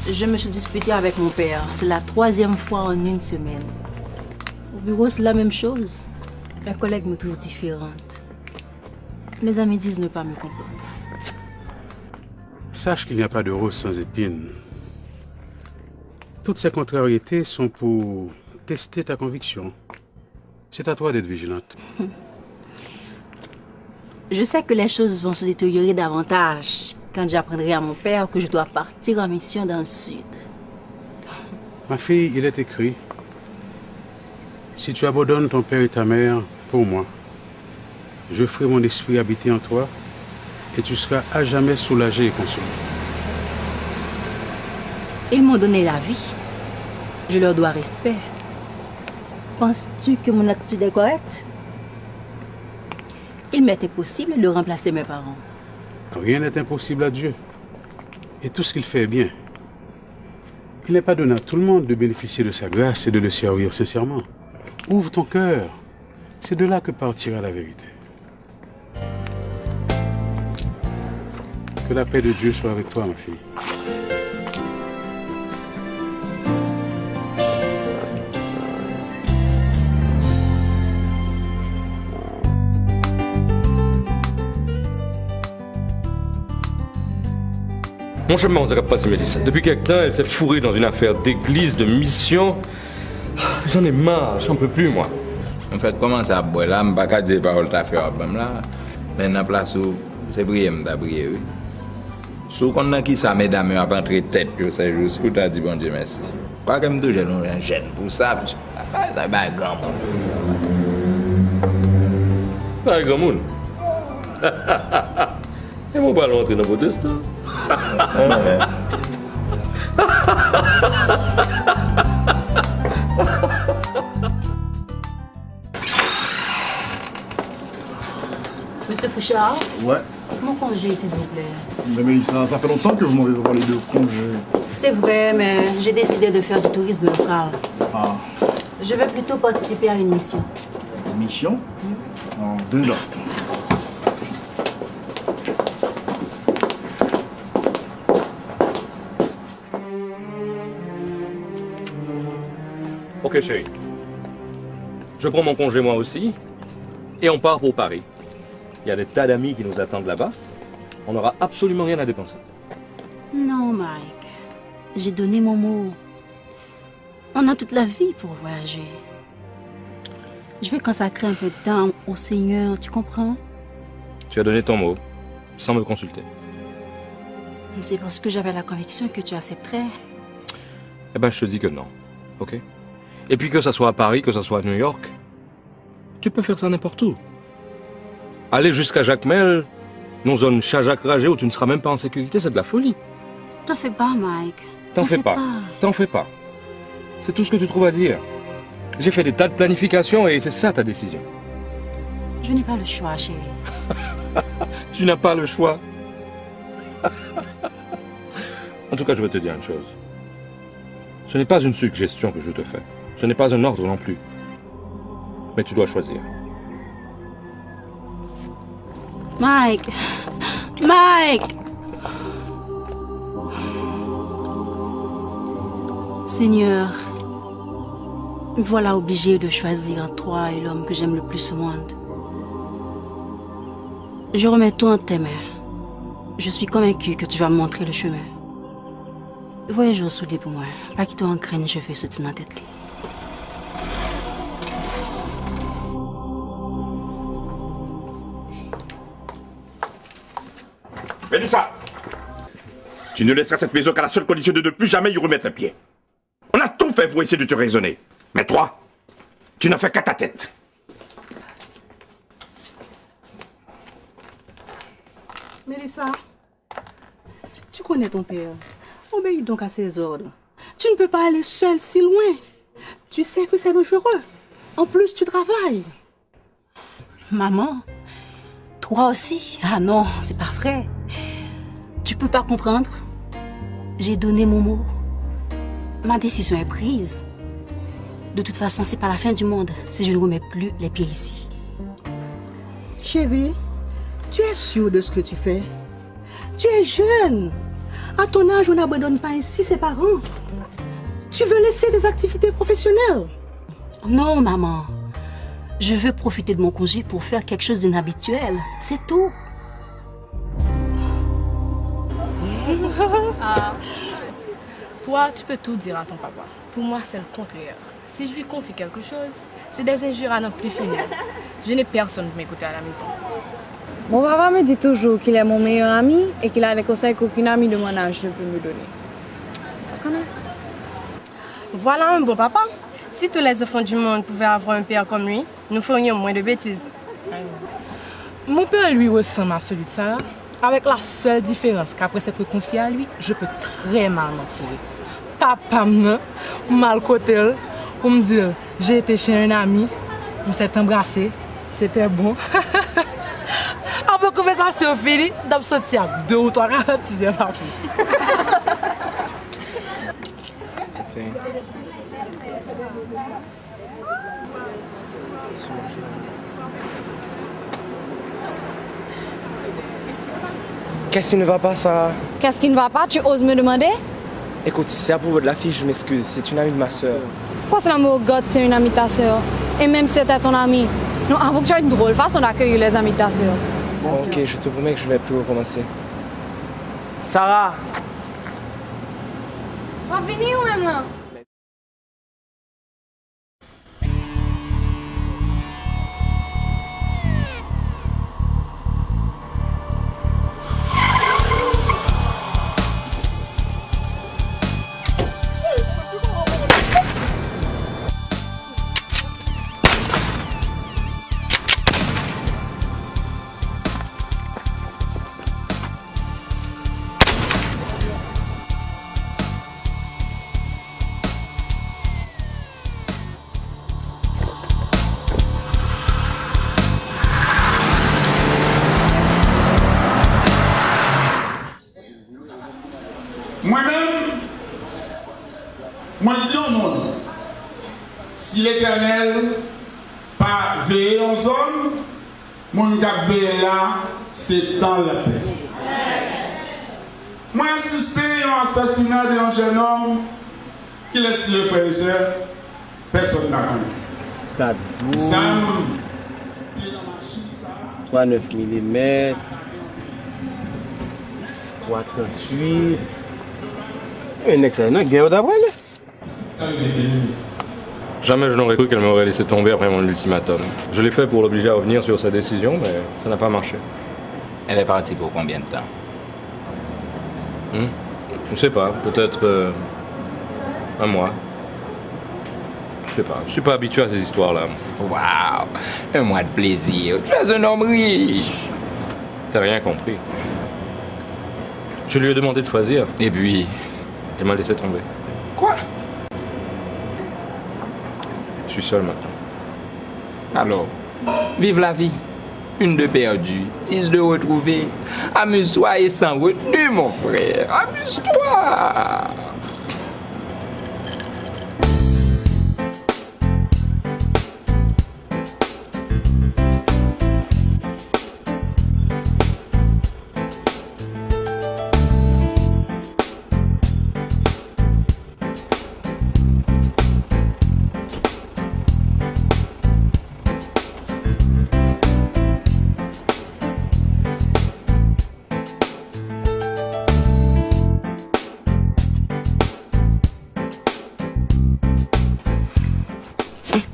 Je me suis disputée avec mon père. C'est la troisième fois en une semaine. Au bureau, c'est la même chose. Mes collègues me trouvent différente. Mes amis disent ne pas me comprendre. Sache qu'il n'y a pas de rose sans épines. Toutes ces contrariétés sont pour tester ta conviction. C'est à toi d'être vigilante. Je sais que les choses vont se détériorer davantage quand j'apprendrai à mon père que je dois partir en mission dans le sud. Ma fille, il est écrit, si tu abandonnes ton père et ta mère pour moi, je ferai mon esprit habiter en toi et tu seras à jamais soulagé et consolé. Ils m'ont donné la vie. Je leur dois respect. Penses-tu que mon attitude est correcte? Il m'est impossible de remplacer mes parents. Rien n'est impossible à Dieu. Et tout ce qu'il fait est bien. Il n'est pas donné à tout le monde de bénéficier de sa grâce et de le servir sincèrement. Ouvre ton cœur. C'est de là que partira la vérité. Que la paix de Dieu soit avec toi, ma fille. Monchè, m pa konn sa k ap pase Melissa. Depuis quelque temps, elle s'est fourrée dans une affaire d'église, de mission. J'en ai marre, j'en peux plus, moi. M fèk kòmanse ap bwè la, m pa ka di e pawòl ta fè w ap ban m la. Men nan plas ou, se priye m ta priye wi. Si w konn nan kisa medam yo ap antre tèt yo sèjousi, ou ta di Bondye mèsi. Kwake m toujou nou jèn pou sa, bagay sa bay granmoun. Bay granmoun? E mwen pral rantre nan pwotestan. Monsieur Pouchard, Ouais. Mon congé, s'il vous plaît. Mais Mélissa, ça fait longtemps que vous m'avez parlé de congé. C'est vrai, mais j'ai décidé de faire du tourisme local. Ah, Je veux plutôt participer à une mission. Mission? Ah, déjà. Ok, chérie. Je prends mon congé moi aussi et on part pour Paris. Il y a des tas d'amis qui nous attendent là-bas. On n'aura absolument rien à dépenser. Non, Mike. J'ai donné mon mot. On a toute la vie pour voyager. Je vais consacrer un peu de temps au Seigneur, tu comprends? Tu as donné ton mot, sans me consulter. C'est parce que j'avais la conviction que tu accepterais. Eh ben, je te dis que non, ok? Et puis que ça soit à Paris, que ça soit à New York, tu peux faire ça n'importe où. Aller jusqu'à Jacmel, nan zòn chaje ak raje où tu ne seras même pas en sécurité, c'est de la folie. T'en fais pas, Mike. T'en fais pas. T'en fais pas. C'est tout ce que tu trouves à dire. J'ai fait des tas de planifications et c'est ça ta décision. Je n'ai pas le choix, chérie. Tu n'as pas le choix. En tout cas, je vais te dire une chose. Ce n'est pas une suggestion que je te fais. Ce n'est pas un ordre non plus. Mais tu dois choisir. Mike! Mike! Seigneur, me voilà obligée de choisir entre toi et l'homme que j'aime le plus au monde. Je remets tout entre tes mains. Je suis convaincue que tu vas me montrer le chemin. Voye je w soulye pou mwen. Pa kite yon grenn cheve soti nan tèt li. Mélissa, tu ne laisseras cette maison qu'à la seule condition de ne plus jamais y remettre un pied. On a tout fait pour essayer de te raisonner. Mais toi, tu n'as fait qu'à ta tête. Mélissa, tu connais ton père. Obéis donc à ses ordres. Tu ne peux pas aller seule si loin. Tu sais que c'est dangereux. En plus, tu travailles. Maman, toi aussi? Ah non, c'est pas vrai. Tu peux pas comprendre. J'ai donné mon mot. Ma décision est prise. De toute façon, c'est pas la fin du monde si je ne remets plus les pieds ici. Chérie, tu es sûre de ce que tu fais? Tu es jeune. À ton âge, on n'abandonne pas ainsi ses parents. Tu veux laisser tes activités professionnelles? Non, maman. Je veux profiter de mon congé pour faire quelque chose d'inhabituel. C'est tout. Ah. Toi, tu peux tout dire à ton papa. Pour moi, c'est le contraire. Si je lui confie quelque chose, c'est des injures à n'en plus finir. Je n'ai personne pour m'écouter à la maison. Mon papa me dit toujours qu'il est mon meilleur ami et qu'il a des conseils qu'aucun ami de mon âge ne peut me donner. Quand même. Voilà un bon papa. Si tous les enfants du monde pouvaient avoir un père comme lui, nous ferions moins de bêtises. Mon père, lui, ressemble à celui de Sarah, avec la seule différence qu'après s'être confié à lui, je peux très mal m'en tirer. Papa m nan, m al kote l pou m di l, j'ai été chez un ami, on s'est embrassé, c'était bon. Konvèsasyon fini, n ap soti ak de ou twa karannsis, pa plis. Qu'est-ce qui ne va pas, Sarah? Qu'est-ce qui ne va pas? Tu oses me demander? Écoute, c'est à propos de la fille, je m'excuse, c'est une amie de ma sœur. Pourquoi cela me regarde, c'est une amie de ta sœur? Et même si c'était ton amie. Non, avoue que tu as une drôle façon d'accueillir les amis de ta sœur. Bon, ok, je te promets que je vais plus recommencer. Sarah! W ap vini ou menm lan? Mwen menm, mwen di yon moun, si Letènèl pa veye yon zòn, moun k ap veye l la, se tan l ap pèdi. Mwen asiste yon asasina de yon jènòm ki lè siye frè e sè, pèsonn pa konnen. Kat dous. Zam te nan machin sa a. Twa nèf milimèt. Twa tranntuit. Men nèg sa yo nan gè yo ta prale. Jamais je n'aurais cru qu'elle m'aurait laissé tomber après mon ultimatum. Je l'ai fait pour l'obliger à revenir sur sa décision, mais ça n'a pas marché. Elle est partie pour combien de temps? Hmm? Je sais pas, peut-être, euh, un mois. Je sais pas, je suis pas habitué à ces histoires-là. Waouh! Un mois de plaisir. Tu es un homme riche. T'as rien compris. Je lui ai demandé de choisir. Et puis? Elle m'a laissé tomber. Quoi? Je suis seul maintenant. Alors, vive la vie. Une de perdue, dix de retrouvée. Amuse-toi et sans retenue, mon frère. Amuse-toi.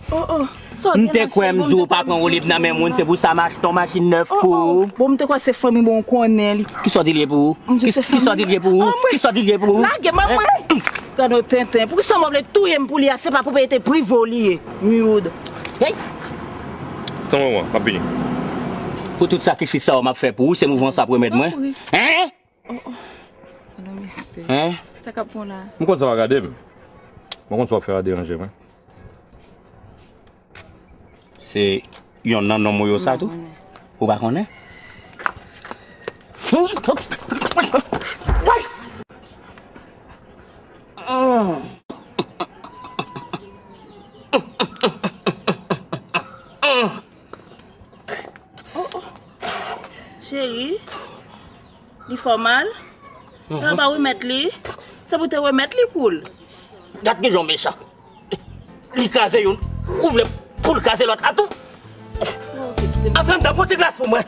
Oh, oh. M te kwè m di w pa pran olib nan men moun, se pou sa m achte yon machin nèf pou ou. Bon, m te kwè se fanmi mwen w konnen li. Kisa w di l ye pou ou? Kisa w di l ye pou ou? Kisa w di l ye pou ou? Lage m, mwen. Gade yon tenten. Poukisa w vle touye m pou li a? Se pa pwopriyete prive w li ye. Myoud. Hey! Tann mwen, m ap vini. Pou tout sakrifis sa yo m ap fè pou ou, se mouvans w ap remèt mwen? Hein? Oh, oh. Pardon, mesye. Hein? Sa k ap bon la? M konn sa w ap gade m. Mwen konn sa w ap fè a deranje mwen. Se yonn nan nonm ou yo sa tou? Ou pa konnen? Oh, oh. Cheri, li fè w mal? Yo pa remèt li? Se pou te remèt li kou l. Gad kijan w mechan. Li kraze youn, ou vle pou l kraze lòt la tou? Anfen, m ta pran ti glas pou mwen.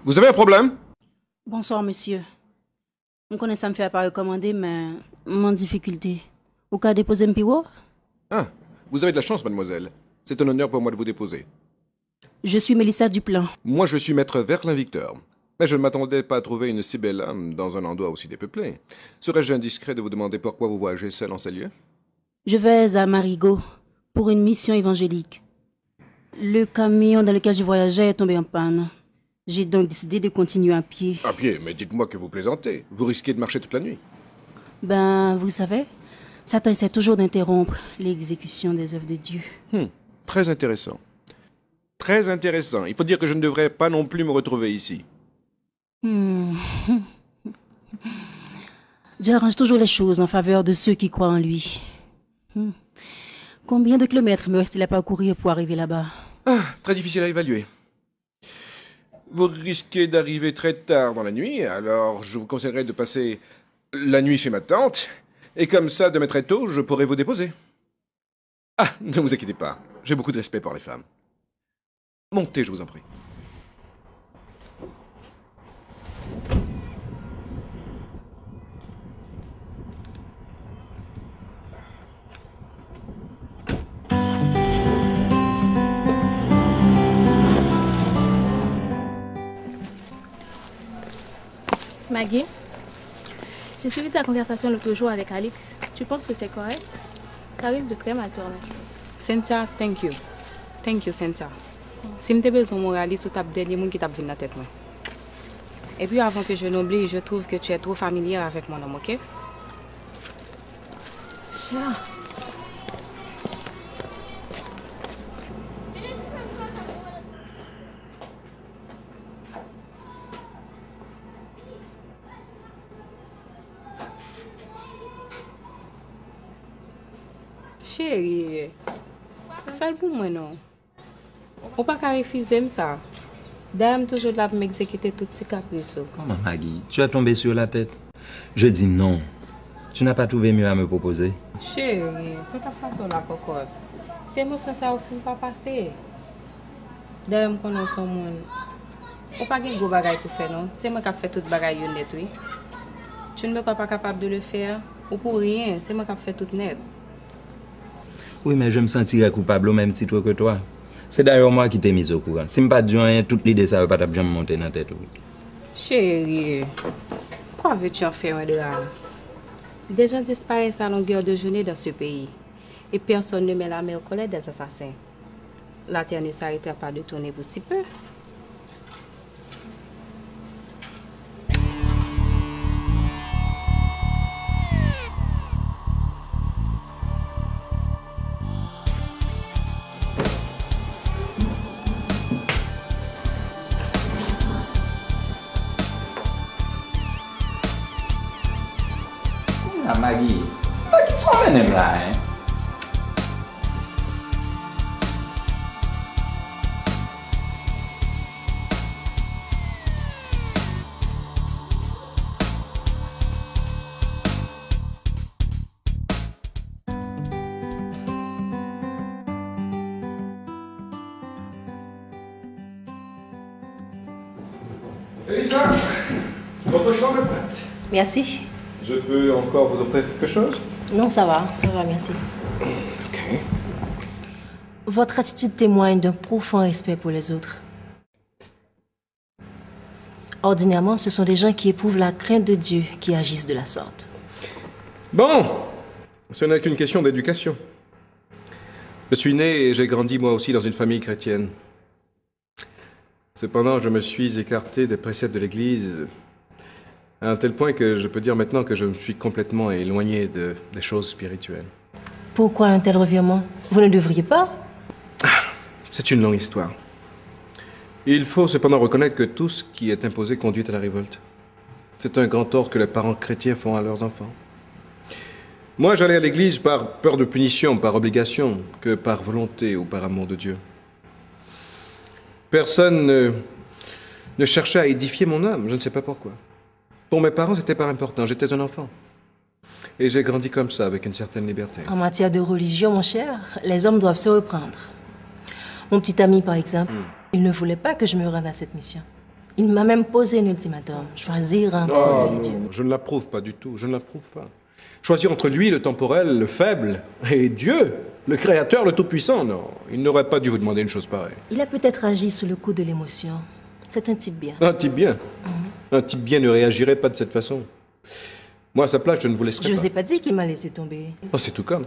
Vous avez un problème? Bonsoir, monsieur. M konnen sa m fè a pa rekòmande, men m an difikilte. Ou ka depoze m pi wo? Ah, vous avez de la chance, mademoiselle. C'est un honneur pour moi de vous déposer. Je suis Mélissa Duplan. Moi, je suis maître Verlin Victor. Mais je ne m'attendais pas à trouver une si belle âme dans un endroit aussi dépeuplé. Serais-je indiscret de vous demander pourquoi vous voyagez seul en ces lieux? Je vais à Marigot pour une mission évangélique. Le camion dans lequel je voyageais est tombé en panne. J'ai donc décidé de continuer à pied. À pied, mais dites-moi que vous plaisantez. Vous risquez de marcher toute la nuit. Ben, vous savez, Satan essaie toujours d'interrompre l'exécution des œuvres de Dieu. Hmm, très intéressant. Très intéressant. Il faut dire que je ne devrais pas non plus me retrouver ici. Hmm. Dieu arrange toujours les choses en faveur de ceux qui croient en lui. Hmm. Combien de kilomètres me reste-t-il à parcourir pour arriver là-bas? Ah, très difficile à évaluer. Vous risquez d'arriver très tard dans la nuit, alors je vous conseillerais de passer la nuit chez ma tante, et comme ça, demain très tôt, je pourrai vous déposer. Ah, ne vous inquiétez pas, j'ai beaucoup de respect pour les femmes. Montez, je vous en prie. Maggie, j'ai suivi ta conversation l'autre jour avec Alix. Tu penses que c'est correct? Ça risque de très mal tourner. Cynthia, thank you. Thank you, Cynthia. Si m te bezwen moralis, ou t ap dènye moun ki t ap vin nan tèt mwen. Et puis, avant que je n'oublie, je trouve que tu es trop familière avec mon homme, ok? Sure. Cheri, fè l pou mwen non. Ou pa ka refize m sa. Dayè, m toujou la pou m egzekite tout ti kapris ou. Comment, Maggie? Tu as tombé sur la tête? Je dis non. Tu n'as pas trouvé mieux à me proposer? Cheri, sa k ap pase w la kòkòt? Ti emosyon sa yo fin pa pase. Dayè, m konnen w se yon moun. Ou pa gen gwo bagay pou fè non. Se mwen k ap fè tout bagay yo nèt, wi. Tu ne me crois pas capable de le faire? Ou pou ryen, se mwen k ap fè tout nèt. Oui, mais je me sentirais coupable au même titre que toi. C'est d'ailleurs moi qui t'ai mise au courant. Si m pa t di w anyen, tout lide sa yo pa t ap janm monte nan tèt ou. Chérie, quoi veux-tu en faire un drame? Des gens disparaissent à longueur de journée dans ce pays, et personne ne met la main au collet des assassins. La terre ne s'arrêtera pas de tourner pour si peu. Kounye a, Maggie, nan kisa w mennen m la, en? Elisa, votre chambre est prête. Merci. Je peux encore vous offrir quelque chose? Non, ça va, ça va, merci. Ok. Votre attitude témoigne d'un profond respect pour les autres. Ordinairement, ce sont des gens qui éprouvent la crainte de Dieu qui agissent de la sorte. Bon, ce n'est qu'une question d'éducation. Je suis né et j'ai grandi moi aussi dans une famille chrétienne. Cependant, je me suis écarté des préceptes de l'Église à un tel point que je peux dire maintenant que je me suis complètement éloigné de, des choses spirituelles. Pourquoi un tel revirement? Vous ne devriez pas. C'est une longue histoire. Il faut cependant reconnaître que tout ce qui est imposé conduit à la révolte. C'est un grand tort que les parents chrétiens font à leurs enfants. Moi, j'allais à l'église par peur de punition, par obligation, que par volonté ou par amour de Dieu. Personne ne, ne cherchait à édifier mon âme, je ne sais pas pourquoi. Pour mes parents, c'était pas important, j'étais un enfant. Et j'ai grandi comme ça, avec une certaine liberté. En matière de religion, mon cher, les hommes doivent se reprendre. Mon petit ami, par exemple, hmm, il ne voulait pas que je me rende à cette mission. Il m'a même posé un ultimatum, choisir entre lui et Dieu. Ah non, je ne l'approuve pas du tout, je ne l'approuve pas. Choisir entre lui, le temporel, le faible, et Dieu, le Créateur, le Tout-Puissant, non, il n'aurait pas dû vous demander une chose pareille. Il a peut-être agi sous le coup de l'émotion. C'est un type bien. Un type bien. Mhm. Un type bien ne réagirait pas de cette façon. Moi, à sa place, je ne vous laisserais pas. Je vous ai pas dit qu'il m'a laissé tomber. Oh, c'est tout comme.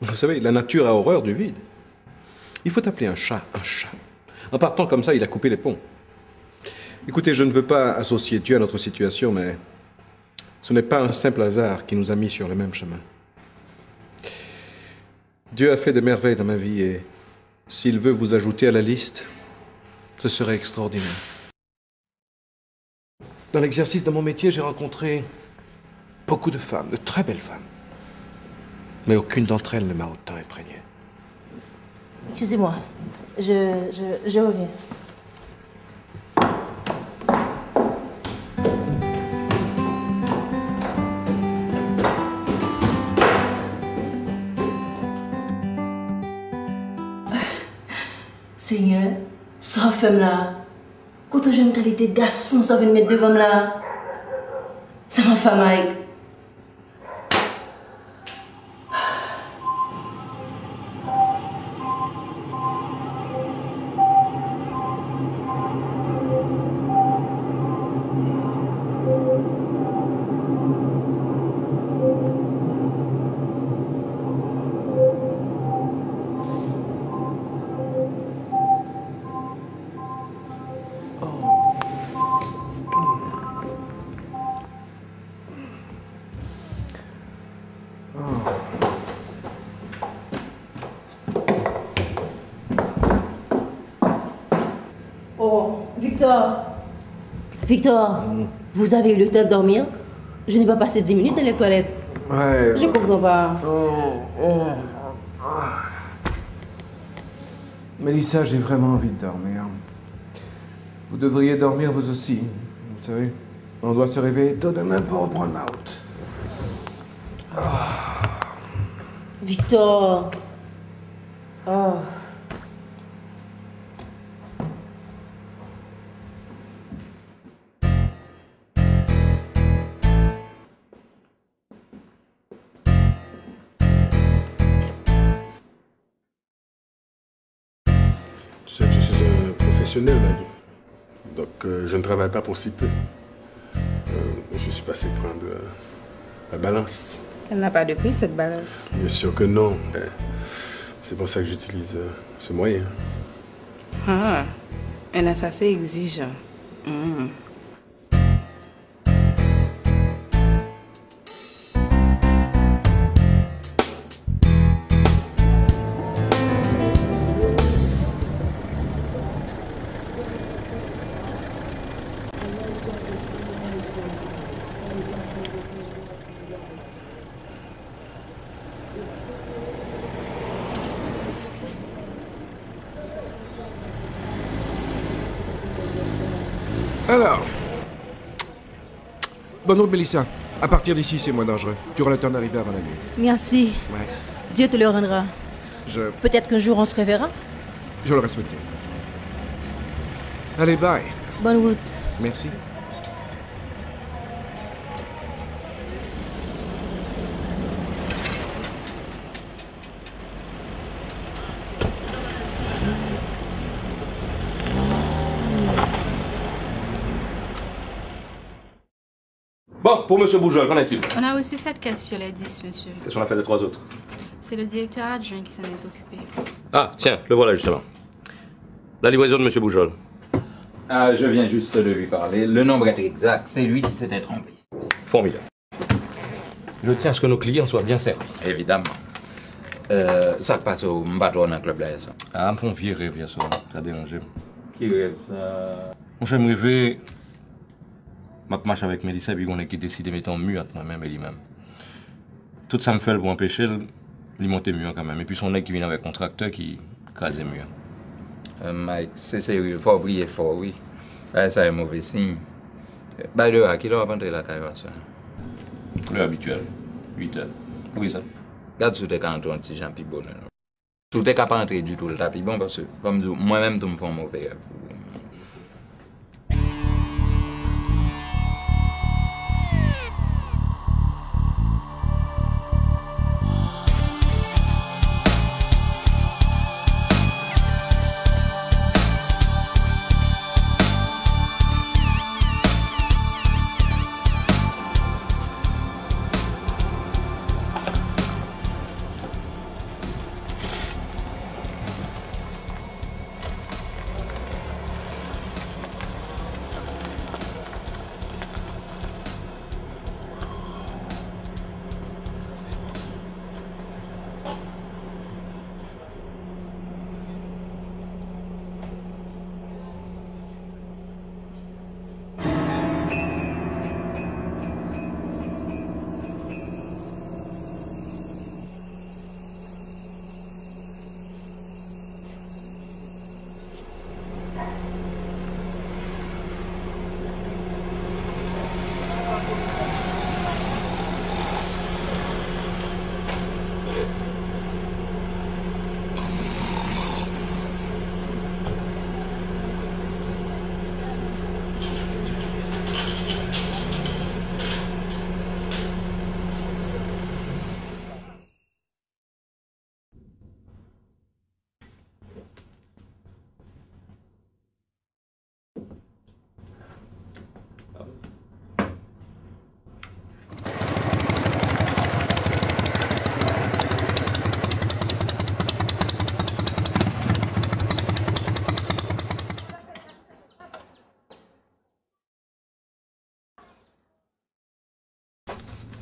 Vous savez, la nature a horreur du vide. Il faut appeler un chat un chat. En partant comme ça, il a coupé les ponts. Écoutez, je ne veux pas associer Dieu à notre situation, mais ce n'est pas un simple hasard qui nous a mis sur le même chemin. Dieu a fait des merveilles dans ma vie et s'il veut vous ajouter à la liste, ce serait extraordinaire. Dans l'exercice de mon métier, j'ai rencontré beaucoup de femmes, de très belles femmes. Mais aucune d'entre elles ne m'a autant imprégné. Excusez-moi, je, je, je reviens. Senyè, sa w fè m la? Kote w jwenn kalite gason sa w vin met devan m la? Sa m ap fè a Mike? Oh, Victor. Victor, vous avez eu le temps de dormir? Je n'ai pas passé dix minutes dans les toilettes. Ouais. Je comprends pas. Oh, oh, ah. Mélissa, j'ai vraiment envie de dormir. Vous devriez dormir vous aussi, vous savez. On doit se réveiller tôt demain pour reprendre la route. Ah. Victor. Ah. Tu sais que je suis un professionnel, Maggie. Donc, euh, je ne travaille pas pour si peu. Euh, je suis passé prendre, euh, la balance. Elle n'a pas de prix, cette balance. Bien sûr que non. Euh, c'est pour ça que j'utilise, euh, ce moyen. Ah, N S A C exigeant. Hmm. Alors, bonne route, Mélissa. À partir d'ici, c'est moins dangereux. Tu auras le temps d'arriver avant la nuit. Merci. Ouais. Dieu te le rendra. Je... Peut-être qu'un jour on se reverra. Je l'aurais souhaité. Allez, bye. Bonne route. Merci. Bon, pour Monsieur Boujol, qu'en est-il ? On a reçu sept caisses sur les dix, monsieur. Qu'est-ce qu'on a fait des trois autres ? C'est le directeur adjoint qui s'en est occupé. Ah, tiens, le voilà justement. La livraison de Monsieur Boujol. Ah, je viens juste de lui parler. Le nombre est exact. C'est lui qui s'était trompé. Formidable. Je tiens à ce que nos clients soient bien servis. Évidemment. Euh, sa k pase w, m pa t wè w nan club la yè swa. Ah, m fè yon vye rèv yè swa. Sa deranje m. Ki rèv sa? Monchè, m reve, m ap mache avèk Melissa, epi gen yon nèg ki deside mete yon mi ant mwen menm e li menm. Tout sa m fè l pou anpeche l, li monte mi an kanmenm. Epi se yon nèg ki vin avèk yon traktè ki kraze mi an. Euh, Mike, se serye, fò w priye fò, wi. Bagay sa yo move siy. By the way, a kilè w ap antre lakay ou aswè a? Lè abityèl, uit è. Poukisa? Gad si w te ka antre yon ti jan pi bonè non. Si w te ka pa antre ditou, l ta pi bon, paske, kòm di w, mwen menm tou m fè yon move rèv.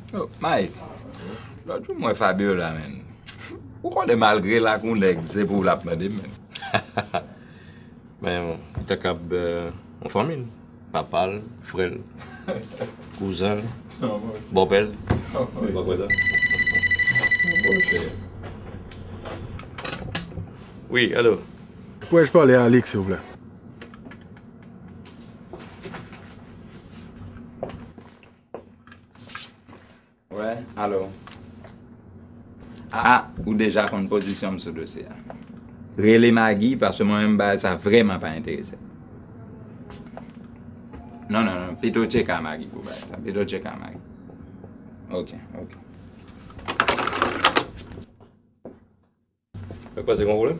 Oh, Mike, lòt jou m wè Fabiola, menn. Ou konnen malgre l ak yon nèg, se pou w l ap mande m, menn. Men, li ta kab, euh, yon fanmi l. Papa l, frè l, kouzen l, bòpè l. Ou pa kwè sa? Wi, alo. Pourrais-je parler à Alix, s'il vous plaît? Wè, alo. Ah, ou deja konn pozisyon m sou dosye a. Rele Maggie, paske mwen menm bagay sa vrèman pa enterese m. Non, non, non, pito tcheke a Maggie pou bagay sa. Pito tcheke a Maggie. Ok, ok. Sa k pase, gen pwoblèm?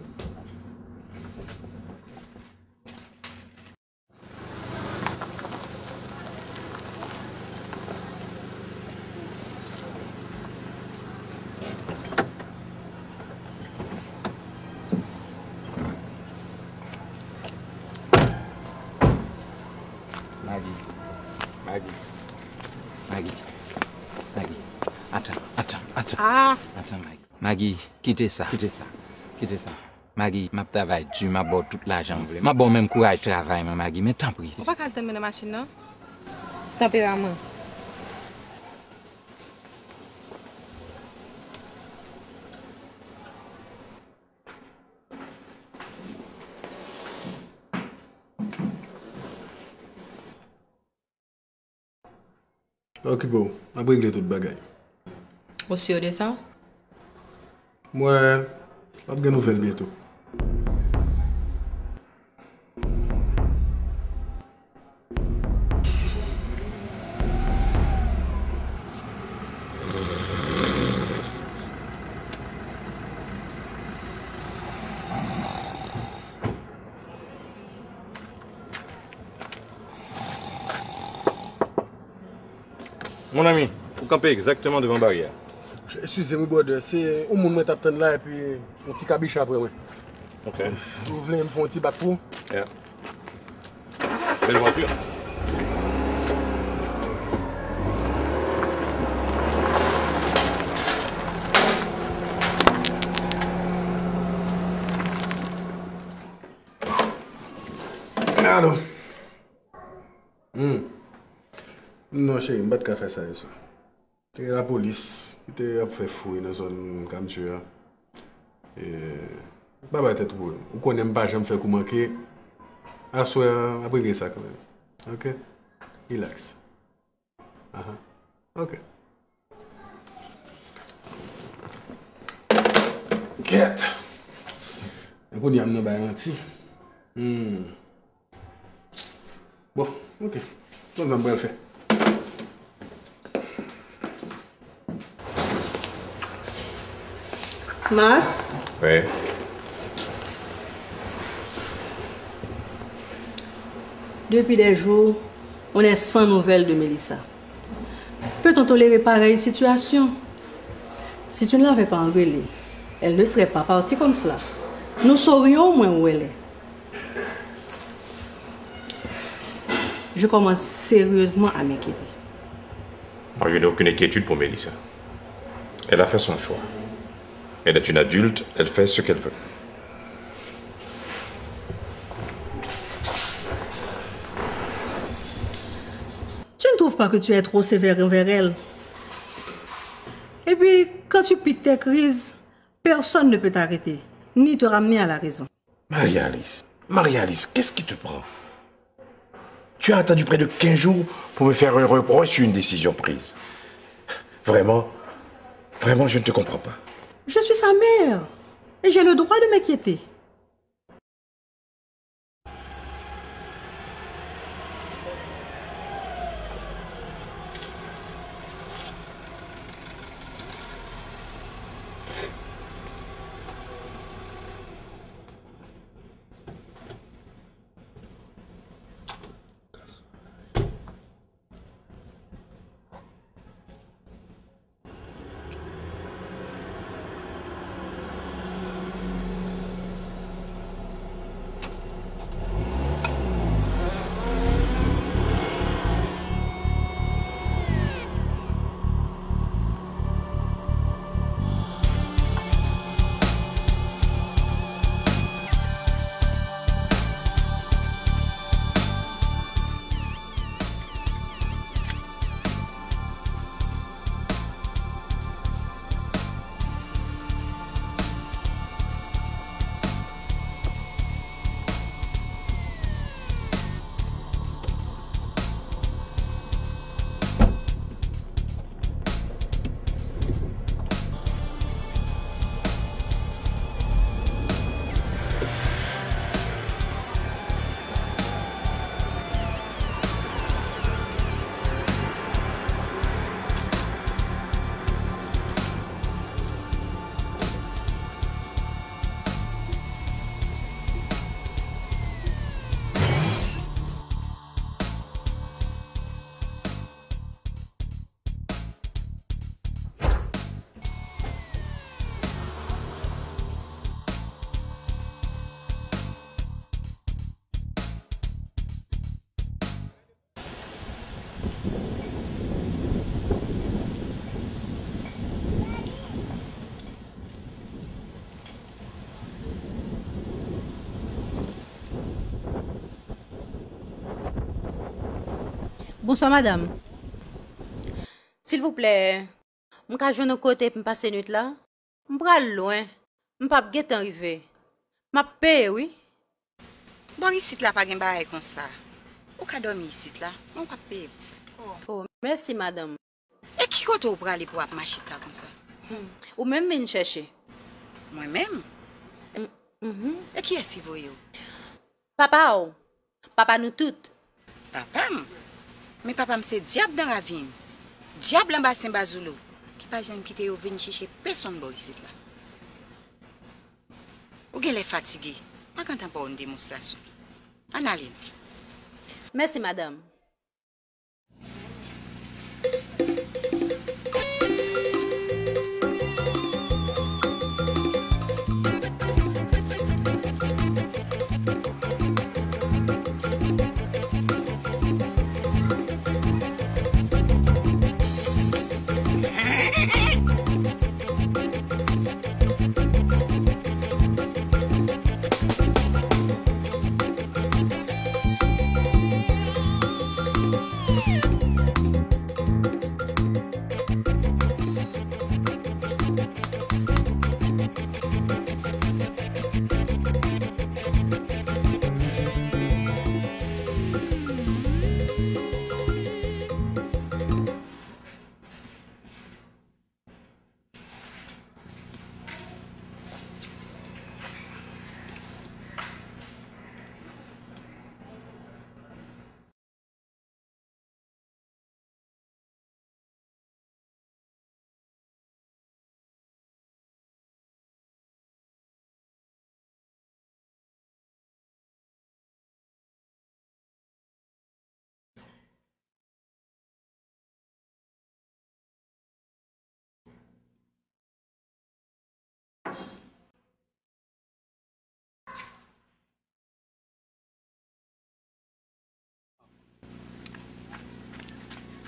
Maggie. Maggie. Maggie. Maggie. Atann, atann, atann. Ah. Atann, Maggie. Maggie, kite sa. Kite sa. Kite sa. Maggie, m ap travay di, m ap ba w tout lajan w vle. M ap ba w menm kouraj travay mwen, Maggie, men tanpri. Ou pa ka al tann mwen nan machin nan? Se tanperaman. Pa okipe w, m ap regle tout bagay. Ou si de sa? M wè w ap gen nouvèl byento. Mon ami, ou kanpe egzakteman devan baryè a. Eskize m, wi, brother. Se yon moun mwen t ap tann la, epi yon ti kabicha apre mwen. Ok. Ou vle m fè yon ti bak pou ou? Yeah. Bèl vwati. Alo. Hmm. Non, cheri, m pa t ka fè sa yèswa. Te gen lapolis ki te ap fè fouy nan zòn Kamtye a. E, pa bay tèt ou pwoblèm. Ou konnen m pa janm fè kou manke. Aswè a, m ap regle sa kanmenm. Ok? Relax. Aha. Ok. Kèt. Men kounye a m nan bay manti. Hmm. Bon, ok. Konn sa m pral fè. Max? Wi. Depuis des jours, on est sans nouvelles de Mélissa. Peut-on tolérer pareille situation? Si tu ne l'avais pas engueulée, elle ne serait pas partie comme cela. Nous saurions au moins où elle est. Je commence sérieusement à m'inquiéter. Moi, je n'ai aucune inquiétude pour Mélissa. Elle a fait son choix. Elle est une adulte, elle fait ce qu'elle veut. Tu ne trouves pas que tu es trop sévère envers elle? Et puis, quand tu piques tes crises, personne ne peut t'arrêter, ni te ramener à la raison. Marie-Alice, Marie-Alice, qu'est-ce qui te prend? Tu as attendu près de quinze jours pour me faire un reproche sur une décision prise. Vraiment, vraiment, je ne te comprends pas. Je suis sa mère et j'ai le droit de m'inquiéter. Bonswa, madanm. Silvouplè, m ka jwenn yon kote pou m pase nwit la? M pral lwen. M p ap gentan rive. M ap peye, wi. Bò isit la pa gen bagay konsa. Ou ka dòmi isit la, men w p ap peye pou sa. Oh, mèsi, madanm. E ki kote w prale pou w ap mache ta konsa? Hmm. Ou menm vin chèche. Mwen menm? Mm, mhm. E kiyès ki voye w? Papa w. Papa nou tout. Papa m? Men papa m se dyab nan ravin. Dyab nan basen Bazoulo. Ki pa janm kite yo vin chèche pèsonn bò isit la. Ou genlè fatige. Pa gentan pa w yon demonstrasyon. Ann ale. Mèsi, madanm.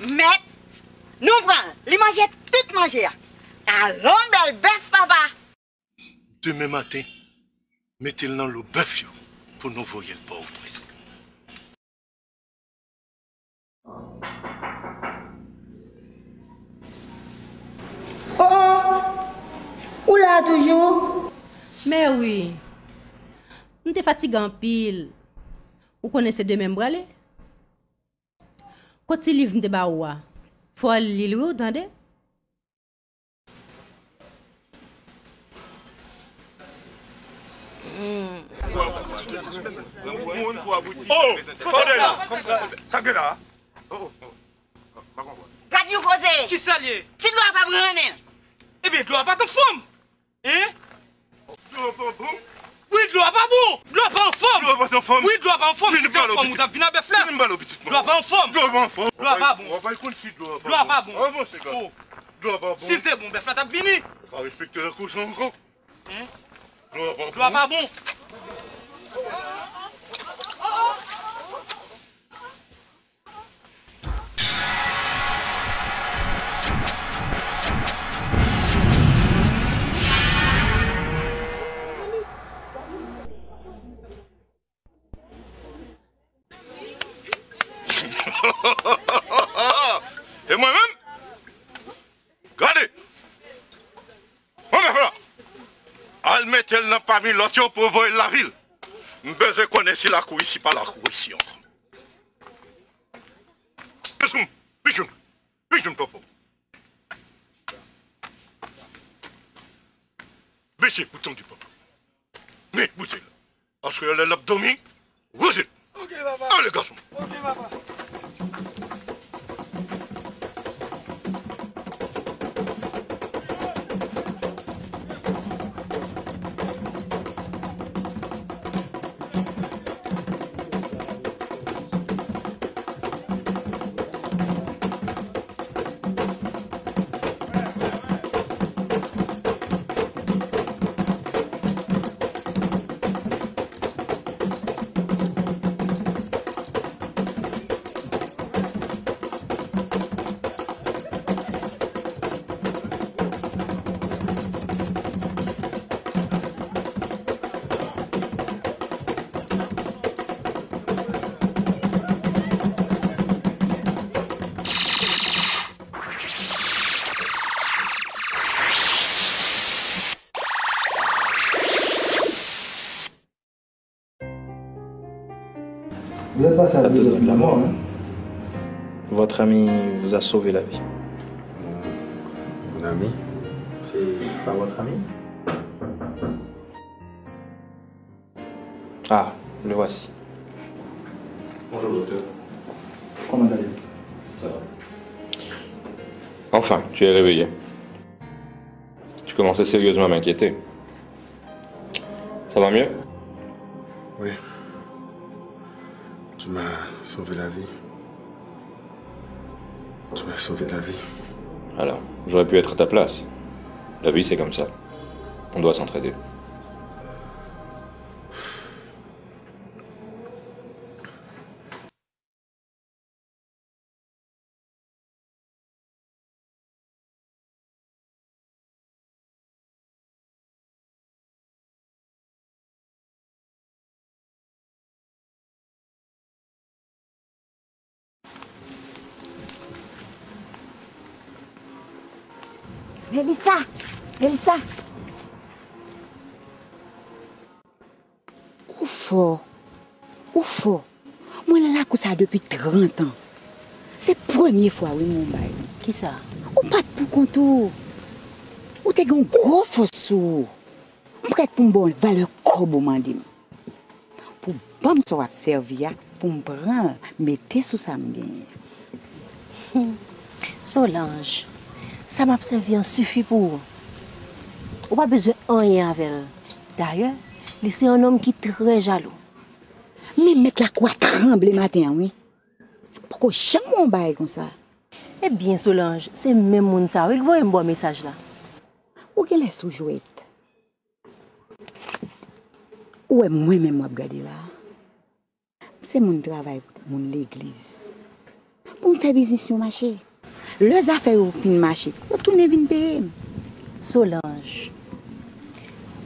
Mèt, nou pran l. Li manje tout manje a. Alon, bèl bèf, papa! Demen maten, mete l nan lo bèf yo pou nou voye l Pòtoprens. Oh, oh! Ou la a toujou? Mè wi. M te fatige anpil. Ou konnen se demen m prale. Kot ti liv m te ba ou a? Fò w al li l wi, ou tande? Oh, tande la. Sa k gen la? Oh, oh. Gad yon koze! Kisa l ye? Ti dlo a pa pran nan men l. Ebyen, dlo a pa t anfòm. Hein? Dlo a pa bon? Wi, dlo a pa bon. Dlo a pa anfòm. Dlo a pa anfòm. Wi, dlo a pa anfòm. Si te anfòm, ou t ap vin ak bèf la. Vin ba l pitit mwen. Dlo a pa anfòm. Dlo a pa anfòm. Dlo a pa bon. Ou pa konn si dlo a pa bon. Dlo a pa bon. Avanse, gade. Oh. Dlo a pa bon. Si l te bon, bèf la t ap vini. Pa respekte lakou sa ankò. Hein? Dlo a pa bon. Dlo a pa bon. E mwen menm? Gade! Pran bèf la! Al mete l nan pami lòt yo pou w voye l lavil. M bezwen konnen si lakou isi pa lakou isi ankò. Pichoun, pichoun, pichoun, papa. Mesye, pou tande papa. Men, bouze l. Paske lè l ap dòmi, bouze l. Ok, papa. Ale, gason. Ok, papa. Ça, ça doit être la mort, hein. Votre ami vous a sauvé la vie. Mon, mon ami, c'est, c'est pas votre ami? Ah, le voici. Bonjour, docteur. Comment allez-vous? Ça va. Enfin, tu es réveillé. Tu commençais sérieusement à m'inquiéter. Ça va mieux? Oui. Tu m'as sauvé la vie. Tu m'as sauvé la vie. Alors, j'aurais pu être à ta place. La vie, c'est comme ça. On doit s'entraider. Melissa! Melissa! Ou fò. Ou fò. Mwen nan lakou sa a depi trant an. Se premye fwa wi m wè yon bagay. Kisa? Ou pa t poukont ou. Ou te gen yon gwo fòs sou ou. M prèt pou m ba w valè kòb ou mande m. Pou ban m sa w ap sèvi a, pou m pran l, mete sou sa m genyen. Solange, sa m ap sèvi an sifi pou ou. Ou pa bezwen anyen avè l. Dayè, li se yon nonm ki trè jalou. Men mèt lakou a tranble maten an, wi. M poko janm wè yon bagay konsa. Ebyen, Solange, se menm moun sa a, wi, k voye m ba w mesaj la. Ou genlè sou jwèt. Ou wè mwen menm w ap gade la a? M se moun travay pou moun legliz. Pou m fè biznis yo mache. Lè zafè yo fin mache, yo tounen vin peye m. Solange,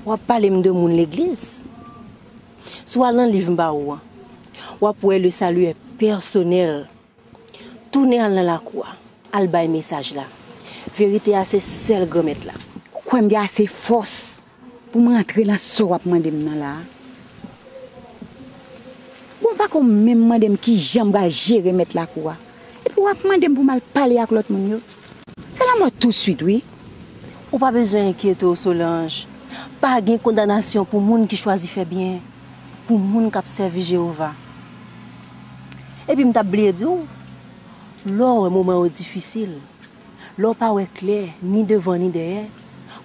w ap pale m de moun legliz? Si w al nan liv m ba ou an, w ap wè le salut est personnel. Tounen al nan lakou a, al bay mesaj la. Verite a se sèl Granmèt la. Ou kwè m gen ase fòs pou m rantre nan sa w ap mande m nan la a? Bon, ou pako menm mande m kijan m pral jere mèt lakou a. Epi w ap mande m pou m al pale ak lòt moun yo. Se lanmò touswit, wi. Ou pa bezwen enkyete w, Solange. Pa gen kondanasyon pou moun ki chwazi fè byen, pou moun k ap sèvi Jewova. Epi m t ap bliye di w, lè w wè moman yo difisil, lè w pa wè klè, ni devan ni dèyè,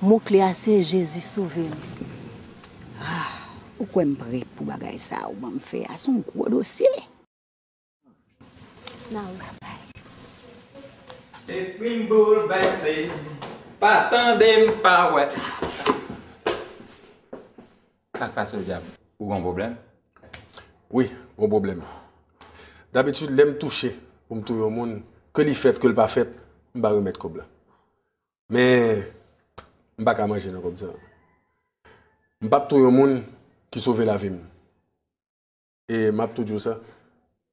mo kle a se Jezi, sove m. Ah, ou kwè m prè pou bagay sa a ou ban m fè a? Se yon gwo dosye. N a wè. Lespri m boulvèse, pa tande m pa wè. Sa k pase w, dyab? Ou gen yon pwoblèm? Wi, yon pwoblèm. Dabitid, lè m touche pou m touye yon moun, ke li fèt, ke l pa fèt, m pa remèt kòb la. Men, m pa ka manje nan kòb sa. M p ap touye yon moun ki sove lavi m. E m ap tou di w sa,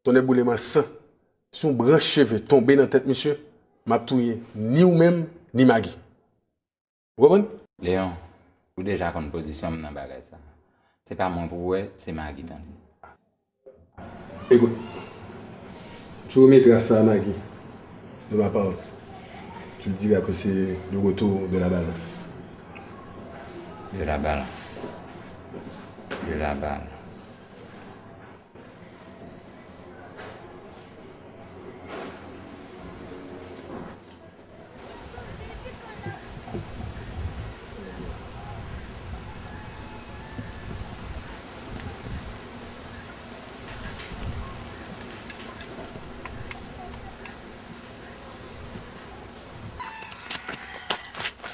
tonnè boule m an san, si yon branch cheve tonbe nan tèt misye, m ap touye ni ou menm, ni Magi. Ou konprann? Leon, ou deja konn pozisyon m nan bagay sa. Se pa mwen pou w wè, se Magi tande. Écoute, tu remettras ça à Maggie de ma part. Tu lui diras que c'est le retour de la balance. De la balance. De la balance.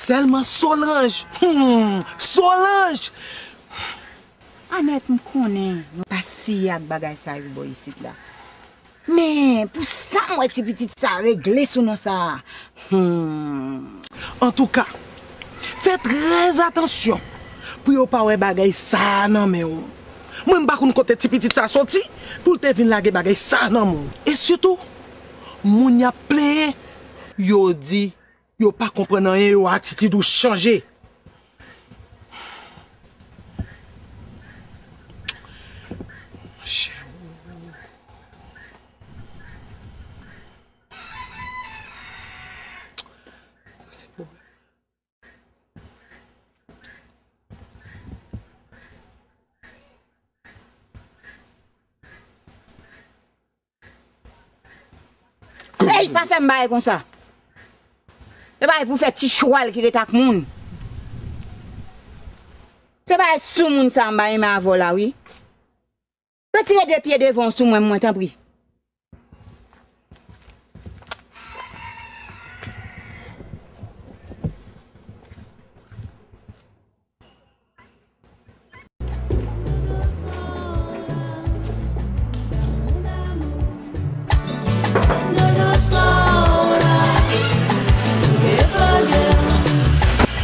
Sèlman Solanj! Hmm, Solanj! Anèt, m konnen nou pa siye ak bagay sa yo bò isit la. Men, pou sa m wè ti pitit sa regle sou non sa a. Hmm. Antouka, fè trè atansyon pou yo pa wè bagay sa a nan men w. Mwen, m pa konn kote ti pitit sa soti pou l te vin lage bagay sa a nan men w. E sitou, moun y ap plenyen, yo di yo pa konprann anyen, yo atitid ou chanje. Monchè. Pa fè m bagay konsa. E bagay pou fè ti chwal ki ret ak moun. Se bagay sou moun sa m pa renmen avè w la wi. Retire de pye devan w sou mwen, mwen, tanpri.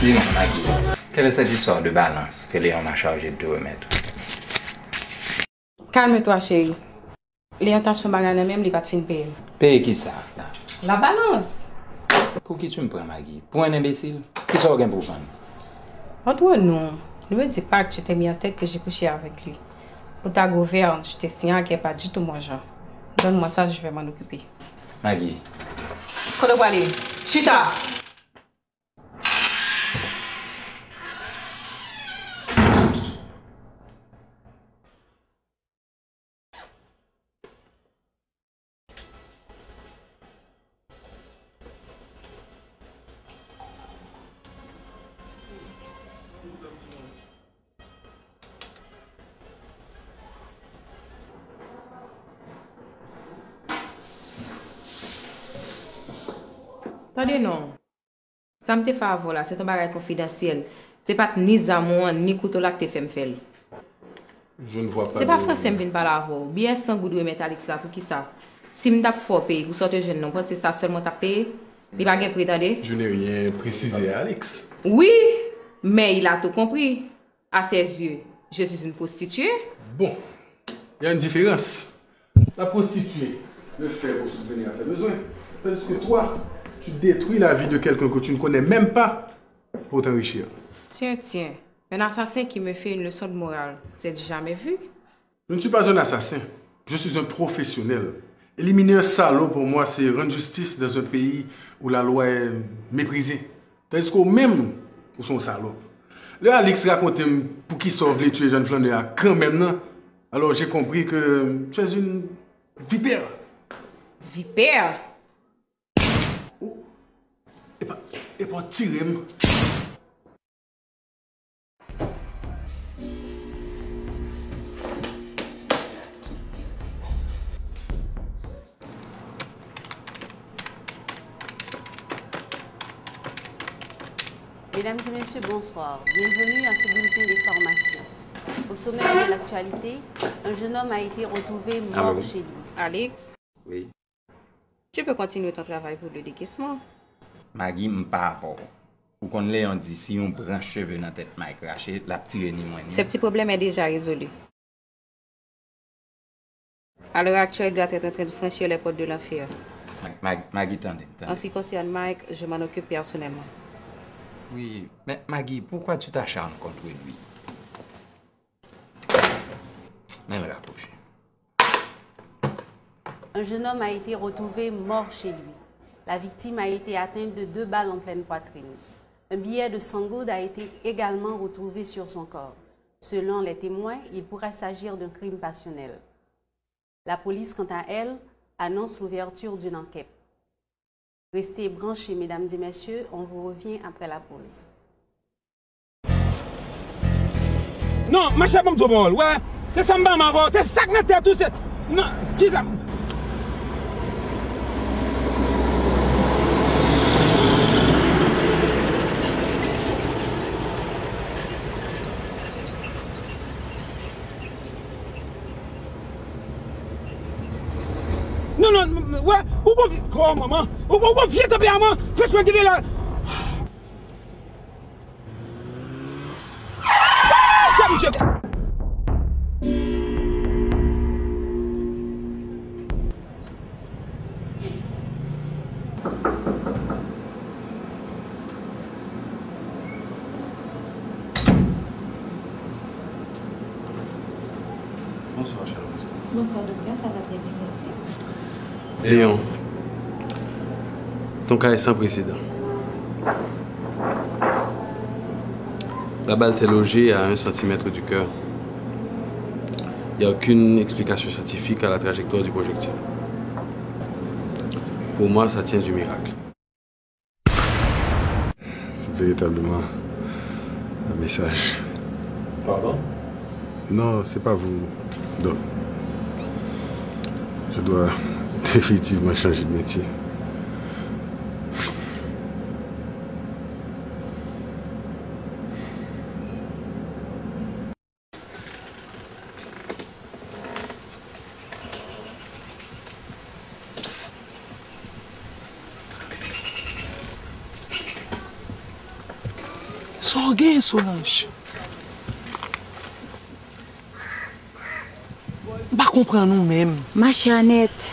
Dis-moi, Maggie, quelle est cette histoire de balance que Léon m'a chargé de te remettre? Calme-toi, chérie. Léon t achte yon bagay nan men m, li pa t fin peye m. Peye kisa? La balance. Pour qui tu me prends, Maggie? Pour un imbécile? Kisa w gen pou vann? Entre nous, ne me dis pas que tu t'es mis en tête que j'ai couché avec lui. Pour ta gouverne, je te signale qu'elle n'est pas du tout mon genre. Donne-moi ça, je vais m'en occuper. Maggie. Kote w prale? Chita! Tande non. Sa m te fè avè w la, se t yon bagay konfidansyèl. Se pa t ni zam ou an, ni kouto la k te fè m fè l. Je ne vois pas. Se pa de franse m vin pale avè w. Biyè san goud remèt Alex la, poukisa? Si m t ap fè w peye pou sa w te jwenn nan, w panse sa sèlman w t ap peye? Li pa gen pri, tande. Je n'ai rien précisé à Alex. Oui, mais il a tout compris. À ses yeux, je suis une prostituée. Bon, il y a une différence. La prostituée le fait pour subvenir à ses besoins, tandis que toi, tu détruis la vie de quelqu'un que tu ne connais même pas pour t'enrichir. Tiens, tiens, un assassin qui me fait une leçon de morale, c'est du jamais vu. Je ne suis pas un assassin, je suis un professionnel. Éliminer un salaud pour moi, c'est rendre justice dans un pays où la loi est méprisée. Tandis que ou menm, ou se yon salòp. Lè Alex rakonte m poukisa w vle tiye jèn flannè a kanmenm nan, alors j'ai compris que tu es une vipère. Vipère? Oh, epa, epa w tire m. Mesdames et messieurs, bonsoir. Bienvenue à ce bulletin d'information. Au sommaire de l'actualité, un jeune homme a été retrouvé mort chez lui. Alex, Oui. Tu peux continuer ton travail pour le décaissement. Maggie, m pa avè w. Ou konn Léon di si yon branch cheve nan tèt Mike rache, l ap tire ni mwen ni. Ce petit problème est déjà résolu. À l'heure actuelle, il doit être en train de franchir les portes de l'enfer. Maggie, tande m, tande. En ce qui concerne Mike, je m'en occupe personnellement. Wi, men Maggie, pourquoi tu t'acharnes contre lui? Men l rapwoche. Un jeune homme a été retrouvé mort chez lui. La victime a été atteinte de deux balles en pleine poitrine. Un billet de cent gourdes a été également retrouvé sur son corps. Selon les témoins, il pourrait s'agir d'un crime passionnel. La police, quant à elle, annonce l'ouverture d'une enquête. Restez branchés, mesdames et messieurs, on vous revient après la pause. Non, monchè, ban m di w pawòl, wè. Se sa m pa renmen avè w, se sa k nan tèt ou, se. Non, kisa. Non, non, wè, ou gon vye, oh manman, ou gon vye tanperaman, franchman, gade la. Sa m tcheke. Bonsoir, chère. Bonsoir, docteur. Ça va très bien, merci. Léon, ton cas est sans précédent. La balle s'est logée à un centimètre du cœur. Il n'y a aucune explication scientifique à la trajectoire du projectile. Pour moi, ça tient du miracle. C'est véritablement un message. Pardon? Non, c'est pas vous. Donc, je dois définitivement changer de métier. Sa w gen, Solanj? M pa konprann ou menm. Machè Anèt,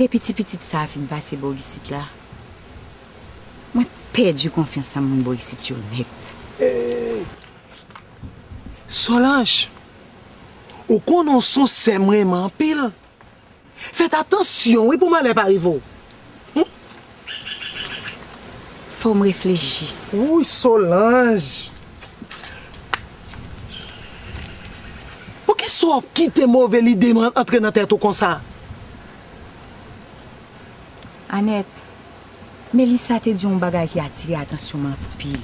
depi ti pitit sa a fin pase bò isit la, mwen pèdi konfyans nan moun bò isit yo nèt. Solanj, ou konnen w se yon sè m renmen anpil. Fè atansyon, wi, pou malè pa rive w. Fò m reflechi. Wouy, Solanj! Poukisa w ap kite move lide antre nan tèt ou konsa? Anèt, Melissa te di yon bagay ki atire atansyon m anpil.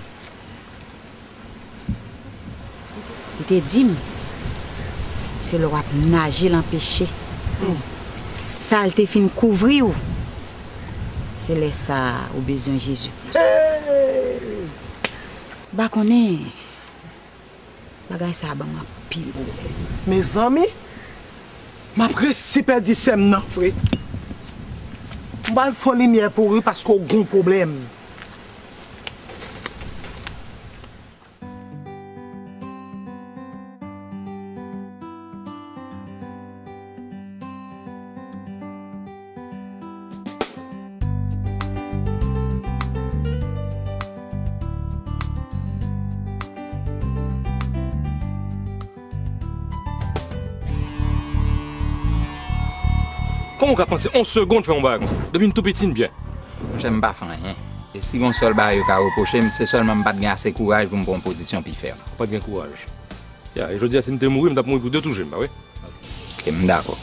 Li te di m, se lè w ap naje lan peche. Sa l te fin kouvri w, se lè sa a ou bezwen Jezi plis. M pa konnen, bagay sa a ban m anpil pwoblèm. Mezanmi, m ap resi pèdi sè m nan vre. M pral fè yon limyè pou ou wi, paske w gon pwoblèm. Kòman w ka panse yon segonn fè yon bagay konsa? Depi m tou piti, m byen. Monchè, m pa fè anyen. E si gon sèl bagay yo ka repwoche m, se sèlman m pa t gen ase kouraj pou m pran yon pozisyon pi fèm. Ou pa t gen kouraj. Ya, e jodi a, si m te mouri, m t ap mouri pou de tou je m, pa vre? Ok, m dakò.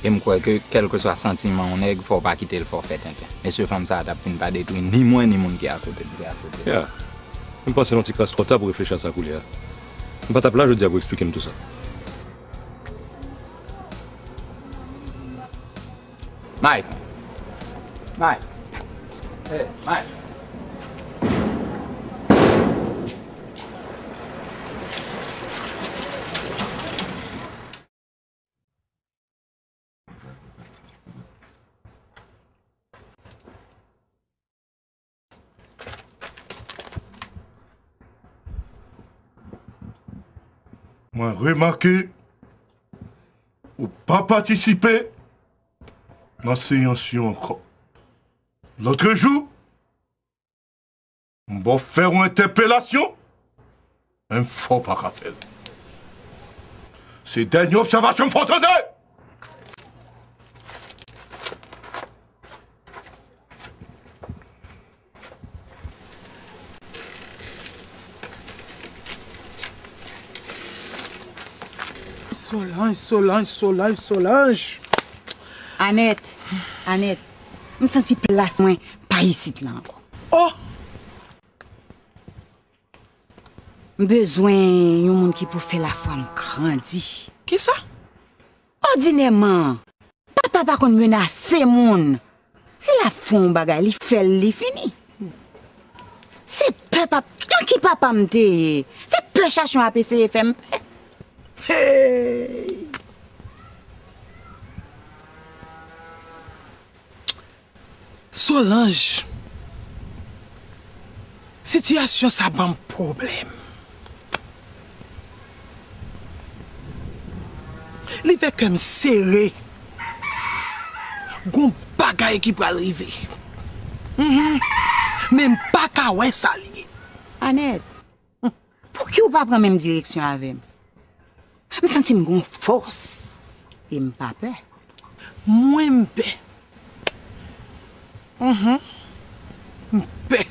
E m kwè ke, kèlkeswa santiman yon nèg, fò w pa kite l fè w fè tenten. Mesye, fanm sa a t ap fin pa detwi ni mwen, ni moun ki akote m. Ya. M panse l yon ti kras twò ta pou reflechi a sa koulye a. M pa t ap la jodi a pou w eksplike m tou sa. Mike! Mike! Hey, Mike! Mwen remake ou pa patisipe nan seyans yo ankò. Lòtrejou, m ba w fè yon entèpelasyon, menm fò w pa ka fè l. Se dènye obsèvasyon m fè w tande! Solanj, Solanj, Solanj, Solanj. Anèt, Anèt, m santi plas mwen pa isit la ankò. Oh! M bezwen yon moun ki pou fè lafwa m grandi. Kisa? Òdinèman, papa pa konn menase moun. Si l ap fè yon bagay, li fè l, li fini. Se pè pap-, nan ki papa m te ye? Se pè chachon ap eseye fè m pè. Hey! Solanj, sitiyasyon sa ban m pwoblèm. Li fè kè m sere. Gon bagay ki pral rive. Mhm. Men m pa ka wè sa l ye. Anèt, pouki w pa pran menm direksyon avè m? M santi m gon fòs e m pa pè. Mwen m pè. Mhm. M pè.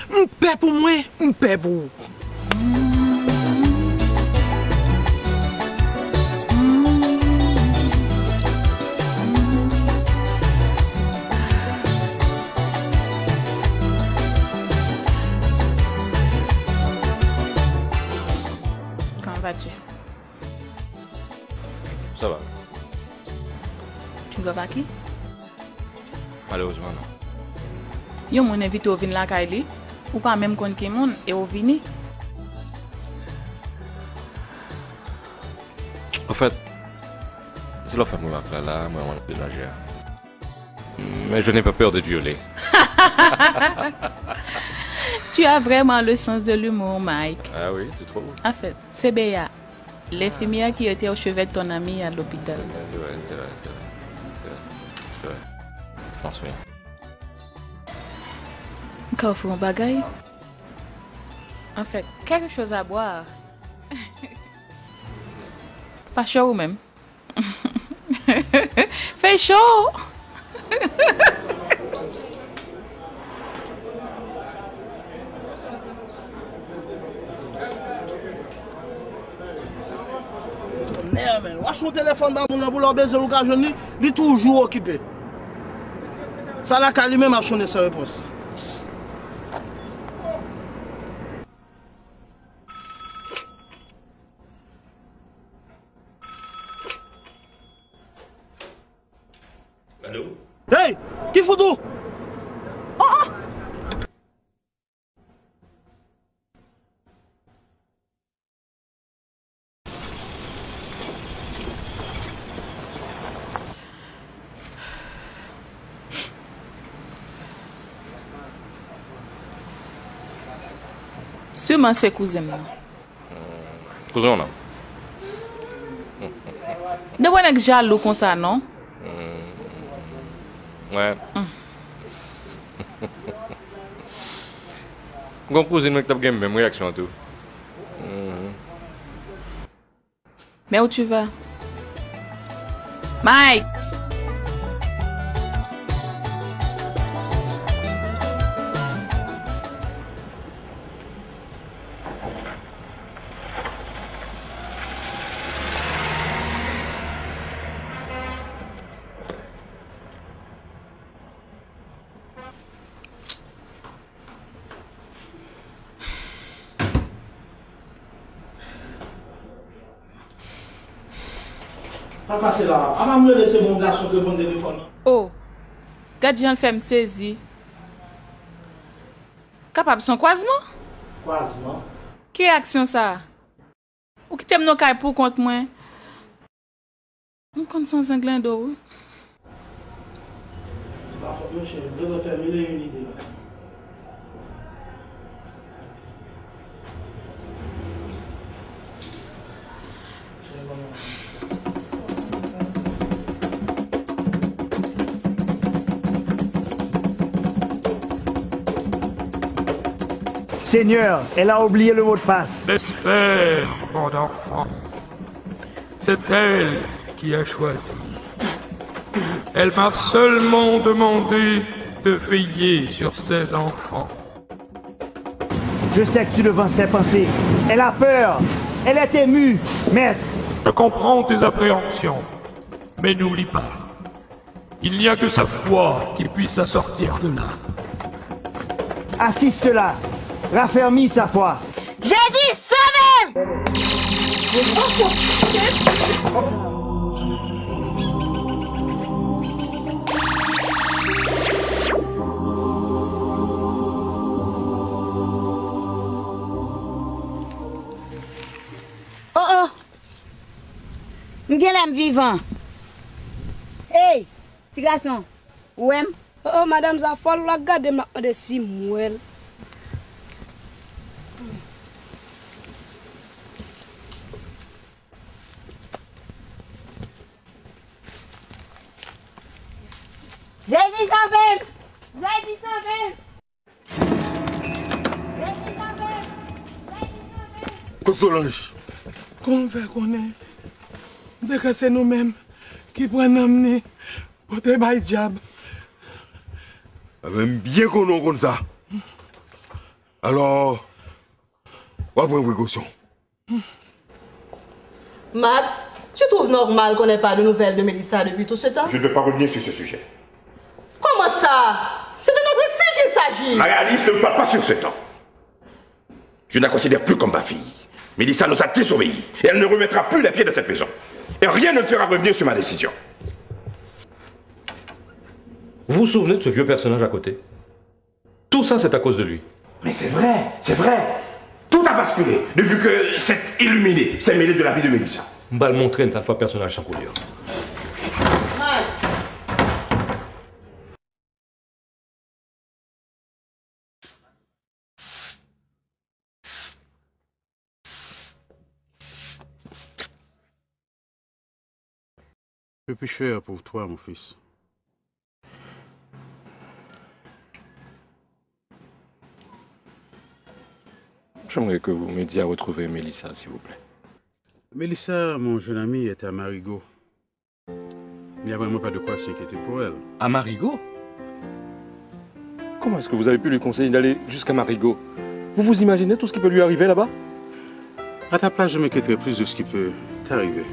M pè pou mwen, m pè pou ou. Malerezman, non. Yon moun envite w vin lakay li, ou pa menm konn ki moun, e w vini. Anfèt, se lè w fè m remake la, la, mwen, mwen denaje a. Mais je n'ai pas peur d'être violé. Tu as vraiment le sens de l'humour, Mike. Ah oui, tu trouves? Anfèt, se Bea, l'infirmière qui était au chevet de ton ami à l'hôpital. C'est vrai, c'est vrai, c'est vrai. C'est vrai, c'est vrai. Je m'en souviens. M ka ofri w yon bagay? Anfèt, quelque chose à boire. Pa cho ou menm? Fè cho! Tonnè, men. W ap sou telefòn ba moun nan pou lè w bezwen l ou ka jwenn li, li toujou okipe. Sa lakay li menm ap sonnen san repons. Alo? Hey! Ki fout ou? Oh, oh! Siman se kouzen m nan. Kouzen w nan. Depi nèg jalou konsa non. Wè. Gon kouzin mwen ki t ap gen menm reyaksyon an tou. Mais où tu vas? Mike! Sa k pase la? Apa m rele se bon gason k reponn telefòn nan? Oh! Gad jan l fè m sezi. Kapab se yon kwazman? Kwazman? Ki reyaksyon sa? Ou kite m nan kay pou kont mwen. M konn se yon zenglendo wi. Se pa fòt mwen cheri, m bezwen fè mil e yon ide la. Seigneur, elle a oublié le mot de passe. Laisse faire, bande d'enfants. C'est elle qui a choisi. Elle m'a seulement demandé de veiller sur ses enfants. Je sais que tu devances ses pensées. Elle a peur. Elle est émue, maître. Je comprends tes appréhensions, mais n'oublie pas, il n'y a que sa foi qui puisse la sortir de là. Assiste-la. Raffermis sa foi. Jezi, sove m! Oh, oh! M genlè m vivan. Ey, ti gason, ou wè m? Oh, oh, madanm sa fòl, l ap gade m, l ap mande si m wè l. Jezi sove m! Jezi sove m! Kot Solanj? Kòman w fè konnen? M te kwè se nou menm ki pran nanm ni pote bay dyab. Enben, m byen konnen w konn sa. Alò, w a pran prekosyon. Max, tu trouves normal qu'on n'ait pas de nouvelles de Mélissa depuis tout ce temps? Je ne veux pas revenir sur ce sujet. Comment ça? C'est de notre fille qu'il s'agit. Marie-Alice, ne me parle pas sur ce ton. Je ne la considère plus comme ma fille. Mélissa nous a désobéi et elle ne remettra plus les pieds dans cette maison. Et rien ne me fera revenir sur ma décision. Vous vous souvenez de ce vieux personnage à côté? Tout ça, c'est à cause de lui. Mais c'est vrai, c'est vrai. Tout a basculé depuis que cet illuminé s'est mêlé de la vie de Mélissa. M pral montre n sa k fè pèsonaj tankou li yo. Que puis-je faire pour toi, mon fils? J'aimerais que vous m'aidiez à retrouver Mélissa, s'il vous plaît. Mélissa, mon jeune ami, est à Marigot. Il n'y a vraiment pas de quoi s'inquiéter pour elle. À Marigot? Comment est-ce que vous avez pu lui conseiller d'aller jusqu'à Marigot? Vous vous imaginez tout ce qui peut lui arriver là-bas? À ta place, je m'inquiéterais plus de ce qui peut t'arriver.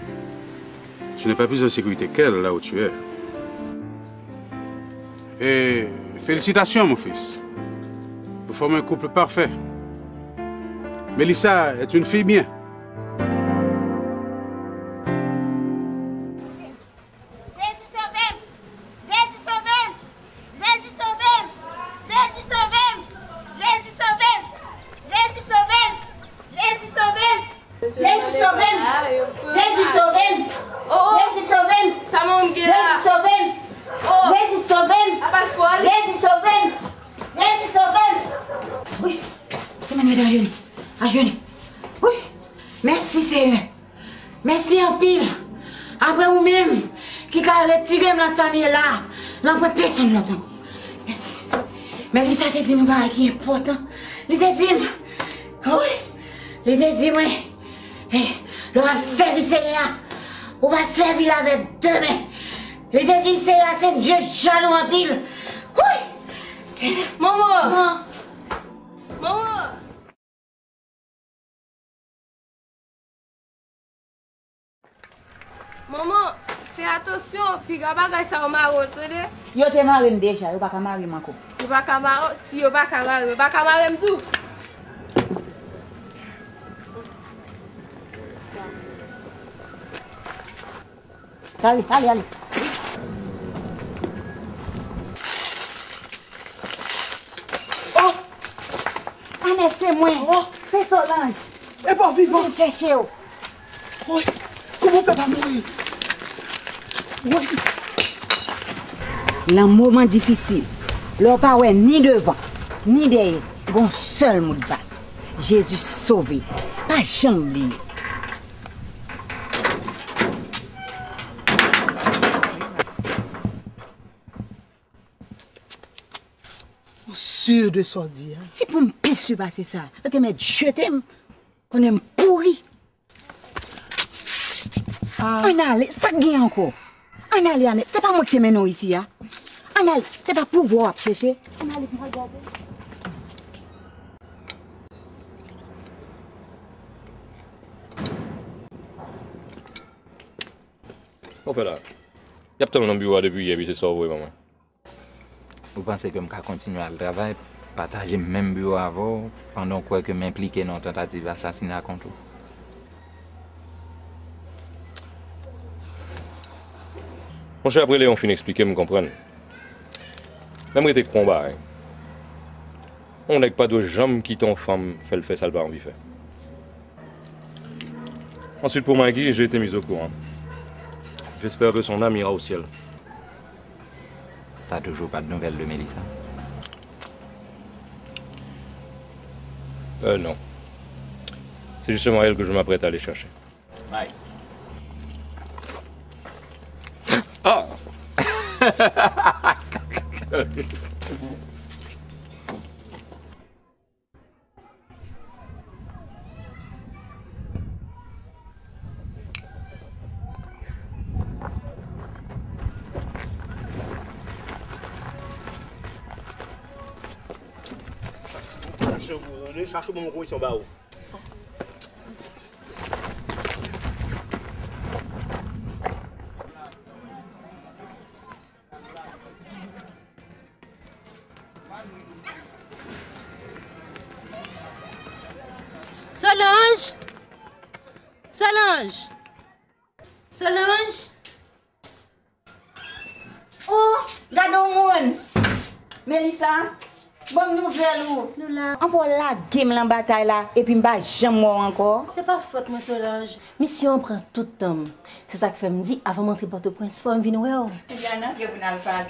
Tu n'es pas plus en sécurité qu'elle là où tu es. Et félicitations, mon fils. Vous formez un couple parfait. Mélissa est une fille bien. Jezi sove m! Jezi sove m! Jezi sove m! Jezi sove m! Jezi sove m! Jezi sove m! Jezi sove m! Oh, oh. Jezi sove m! Sa moun gen la? Jezi sove m! Oh. Jezi sove m! Apa l fò ale? Jezi sove m! Jezi sove m! Wi, se mèt mwen ajenou. Ajenou. Wi. Mèsi, Seyè. Mèsi anpil. Apre ou menm ki ka retire m nan sa m ye la, lan pwen pèsonn lòt ankò. Mèsi. Melissa te di m yon bagay ki enpòtan. Li te di m, wi, li te di mwen, eh, lè w ap sèvi Seyè a, ou pa sèvi l avèk de men. Li te di m Seyè a se yon Dye jalou anpil. Wi! Manman! Manman! Manman, fè atansyon, piga bagay sa yo mare w, tande? Yo te mare m deja, yo pa ka mare m ankò. Yo pa ka mare w? Si yo pa ka mare w, yo pa ka mare m tou. Ale, ale, ale. Oh! Anèt, se mwen. Oh! Se Solanj. Epa w vivan? Mwen chèche w. Woy, kòman w fè pa mouri? Woy. Nan moman difisil, lè w pa wè ni devan, ni dèyè, gon sèl mout bas. Jezi sove. Pa janm bliye sa. Ou si de sa w di a? Si pou m pi si pase sa, yo te mèt jete m, konnen m pouri. Ah. Ann ale, sa k gen ankò? Ann ale, Anèt, se pa mwen ki te mennen w isi a. Ann ale, se pa pouvwa w ap chèche. Ann ale, m pral gade. Sa w fè la? Y ap tann w nan biwo a depi yè, epi se sa w voye ban mwen. Ou panse ke m ka kontinye al travay, pataje menm biwo avè w, pandan w kwè ke m enplike nan yon tantativ asasina kont ou? Monchè, apre Leon fin eksplike m, m konprann. Men m rete kwè yon bagay. Yon nèg pa dwe janm kite yon fanm fè l fè sa l pa anvi fè. Ensuite, pour Maggie, j'ai été mis au courant. J'espère que son âme ira au ciel. T'as toujours pas de nouvelles de Mélissa? Euh, non. C'est justement elle que je m'apprête à aller chercher. Bye. Ah! Chache pou ou, chache pou mwen konbyen sa ba ou. Solange! Solange! Solange! Oh, gade yon moun! Melissa, ban m nouvèl ou. Nou la. Anpè w lage m lan batay la, epi m pa janm wè w ankò. Se pa fòt mwen, Solange. Misyon an pran tout tan m. Se sa k fè m di, avan m antre Pòtoprens, fò m vin wè w. Sylviane, antre pou n al pale.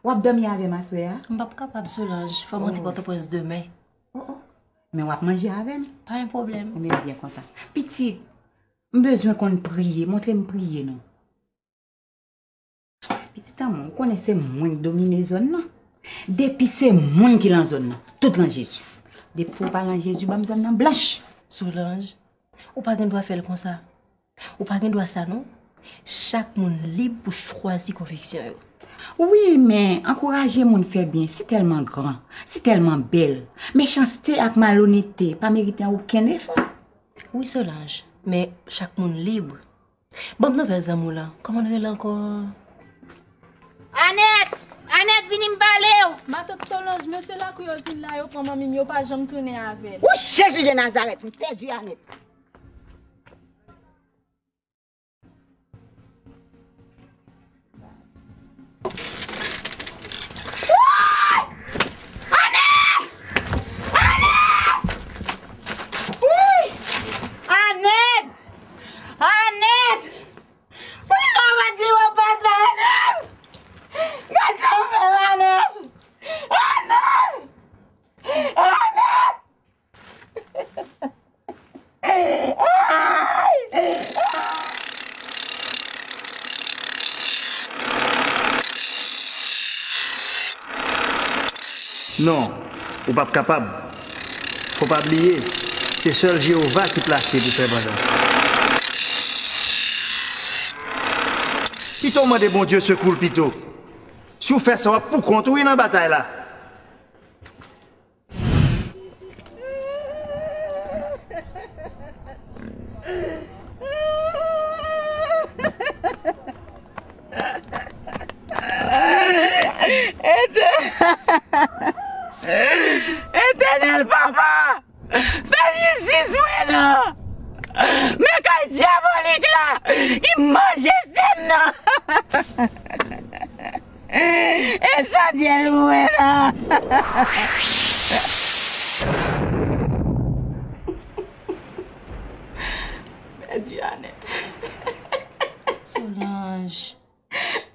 W ap dòmi avè m aswè a? M p ap kapab, Solange. Fò m antre Pòtoprens demen. Oh, oh. Men w ap manje avè m? Pa gen pwoblèm. Ebyen, m byen kontan. Pitit, m bezwen konn priye. Montre m priye non. Pitit an mwen, ou konnen se mwen k domine zòn nan. Depi se moun ki lan zòn nan, tout lan Jezi. Depi w pa lan Jezi, ban m zòn nan blanch. Solange, ou pa gen dwa fè l konsa. Ou pa gen dwa sa non. Chak moun lib pou chwazi konviksyon yo. Wi, men ankouraje moun fè byen, se tèlman gran, se tèlman bèl. Mechanste ak malonète pa merite okenn efò. Wi, Solange, men chak moun lib. Ban m nouvèl zanmi w lan. Kòman l rele ankò? Anèt! Anèt, vini m pale w! Matant Solange, mesye lakou yo vin la, yo pran manmi m, yo pa janm tounen avè l. Ou Jezi de Nazarèt, m pèdi Anèt. Woy! Anèt! Anèt! Woy! Anèt! Anèt! Poukisa w pa di w pa sa, Anèt? Gad sa w fè m, Anèt! Anèt! Anèt! Non, ou p ap kapab. Fò w pa bliye, se sèl Jewova ki plase pou fè vanjans. Pito w mande Bondye sekou l pito. Si w fè sa, w ap poukont ou wi nan batay la. Etènèl Papa, fè jistis mwen non. Men kay dyabolik la, li manje sè m nan. Esandye l mwen la. Pèdi Anèt. Solange.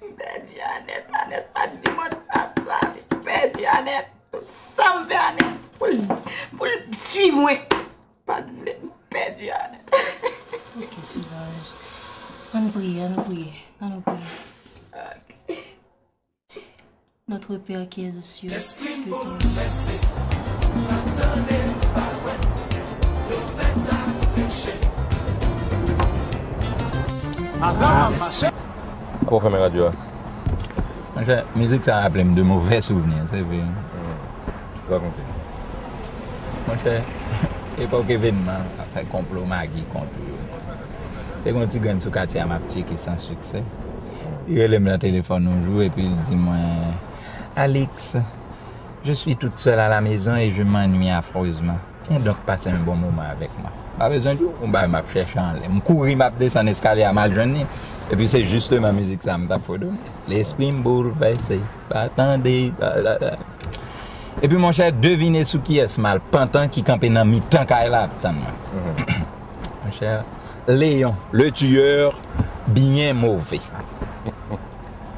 M pèdi Anèt. Anèt pa t di mwen sa, sa, li pèdi Anèt. Sa m fè Anèt pou l, pou l swiv mwen. Pa t vle m pèdi Anèt. Ok, Solange. Ann priye, ann priye, ann priye. Ok. Notre Père qui es aux cieux, que ton Avan m ap mache. Avan w fèmen radyo a. Monchè, mizik sa raple m de movè souvni, se vre. Rakonte. Monchè, epòk evènman, afè konplo magi kont ou yo. Te gen yon ti grenn sou katye a m ap tcheke san siksè. Li rele m nan telefòn yon jou epi l di mwen, Alix, je suis toute seule à la maison et je m'ennuie affreusement. Viens donc passer un bon moment avec moi. Pa bezwen di w, yon bagay m ap chèche anlè. M kouri, m ap desann eskalye a, m al jwenn li. Epi se jisteman mizik sa m t ap fredone. Lespri m boulvèse, pa tande, pa, pa, pa. Epi monchè, devine sou kiyès m al pantan ki kanpe nan mitan kay la ap tann mwen. Monchè, Léon, le tueur, byen move.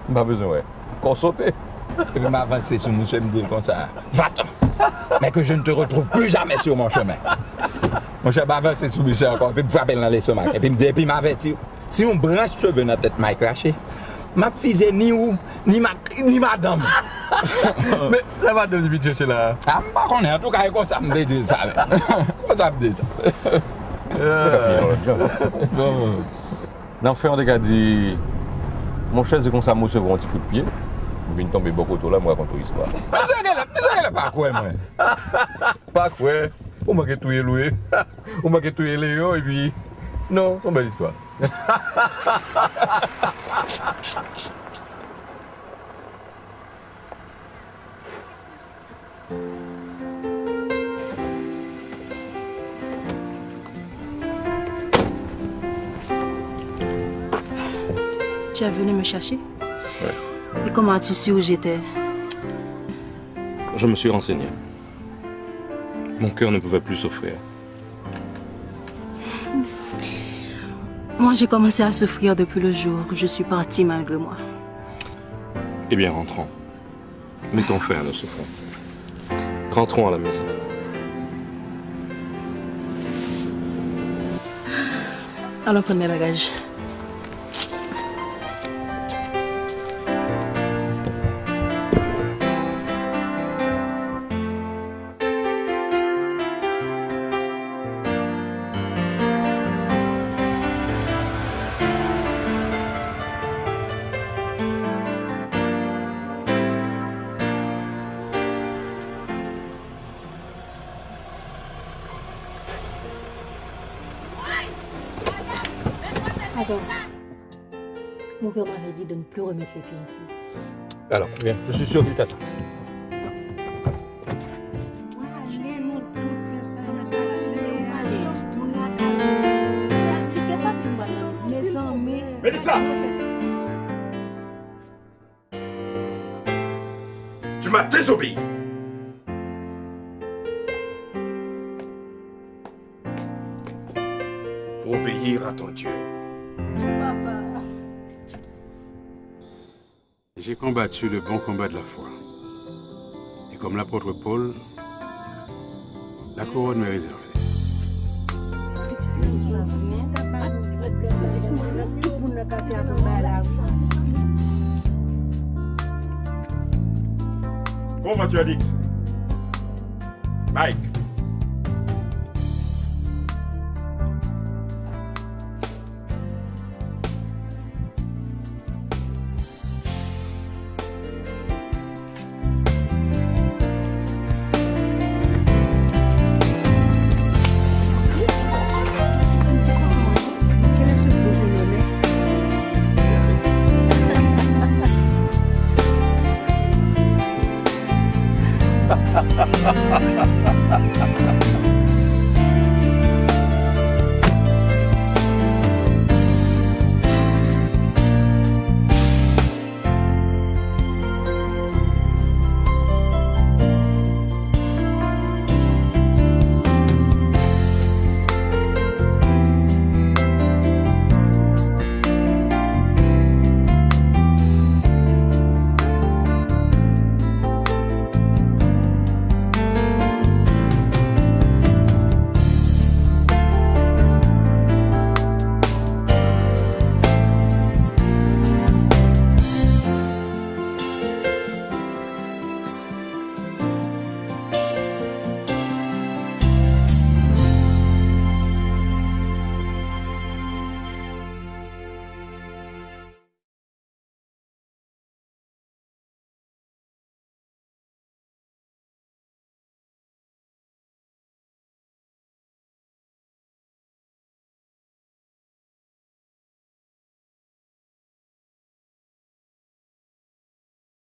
M pa bezwen wè. Kò sote. Epi m avanse sou misye, m di l konsa, va-t'en, mais que je ne te retrouve plus jamais sur mon chemin. Monchè, m avanse sou misye ankò, epi m frape l nan lestomak, epi m di, epi m avèti w, si yon branch cheve nan tèt Mike rache, m ap fize ni ou, ni, ma, ni madanm. Men, sa madanm li vin chèche la? A, m pa konnen, antouka, e konsa m te di l sa, men. Konsa m di l sa. Bon. Nan fen, w te ka di, monchè, se konsa m resevwa yon ti kout pye. M vin tonbe bò kote w la, m rakonte w istwa. Mesye genlè, mesye genlè pa kwè mwen. Pa kwè? Ou manke touye Louis. Ou manke touye Léon, epi, non, se yon bèl istwa. Tu es venu me chercher ? Ouais. Et comment as-tu su où j'étais ? Je me suis renseigné. Mon cœur ne pouvait plus souffrir. Moi, j'ai commencé à souffrir depuis le jour où je suis partie malgré moi. Eh bien, rentrons. Mettons fin à nos souffrances. Rentrons à la maison. Allons prendre mes bagages. Attends. Mon père m'avait dit de ne plus remettre les pieds ici. Alors, bien, je suis sûr qu'il t'attend. Mélissa! Tu m'as désobéi. Pour obéir à ton Dieu. J'ai combattu le bon combat de la foi. Et comme l'apôtre Paul, la couronne m'est réservée. Bon, Mathieu Alix. Mike.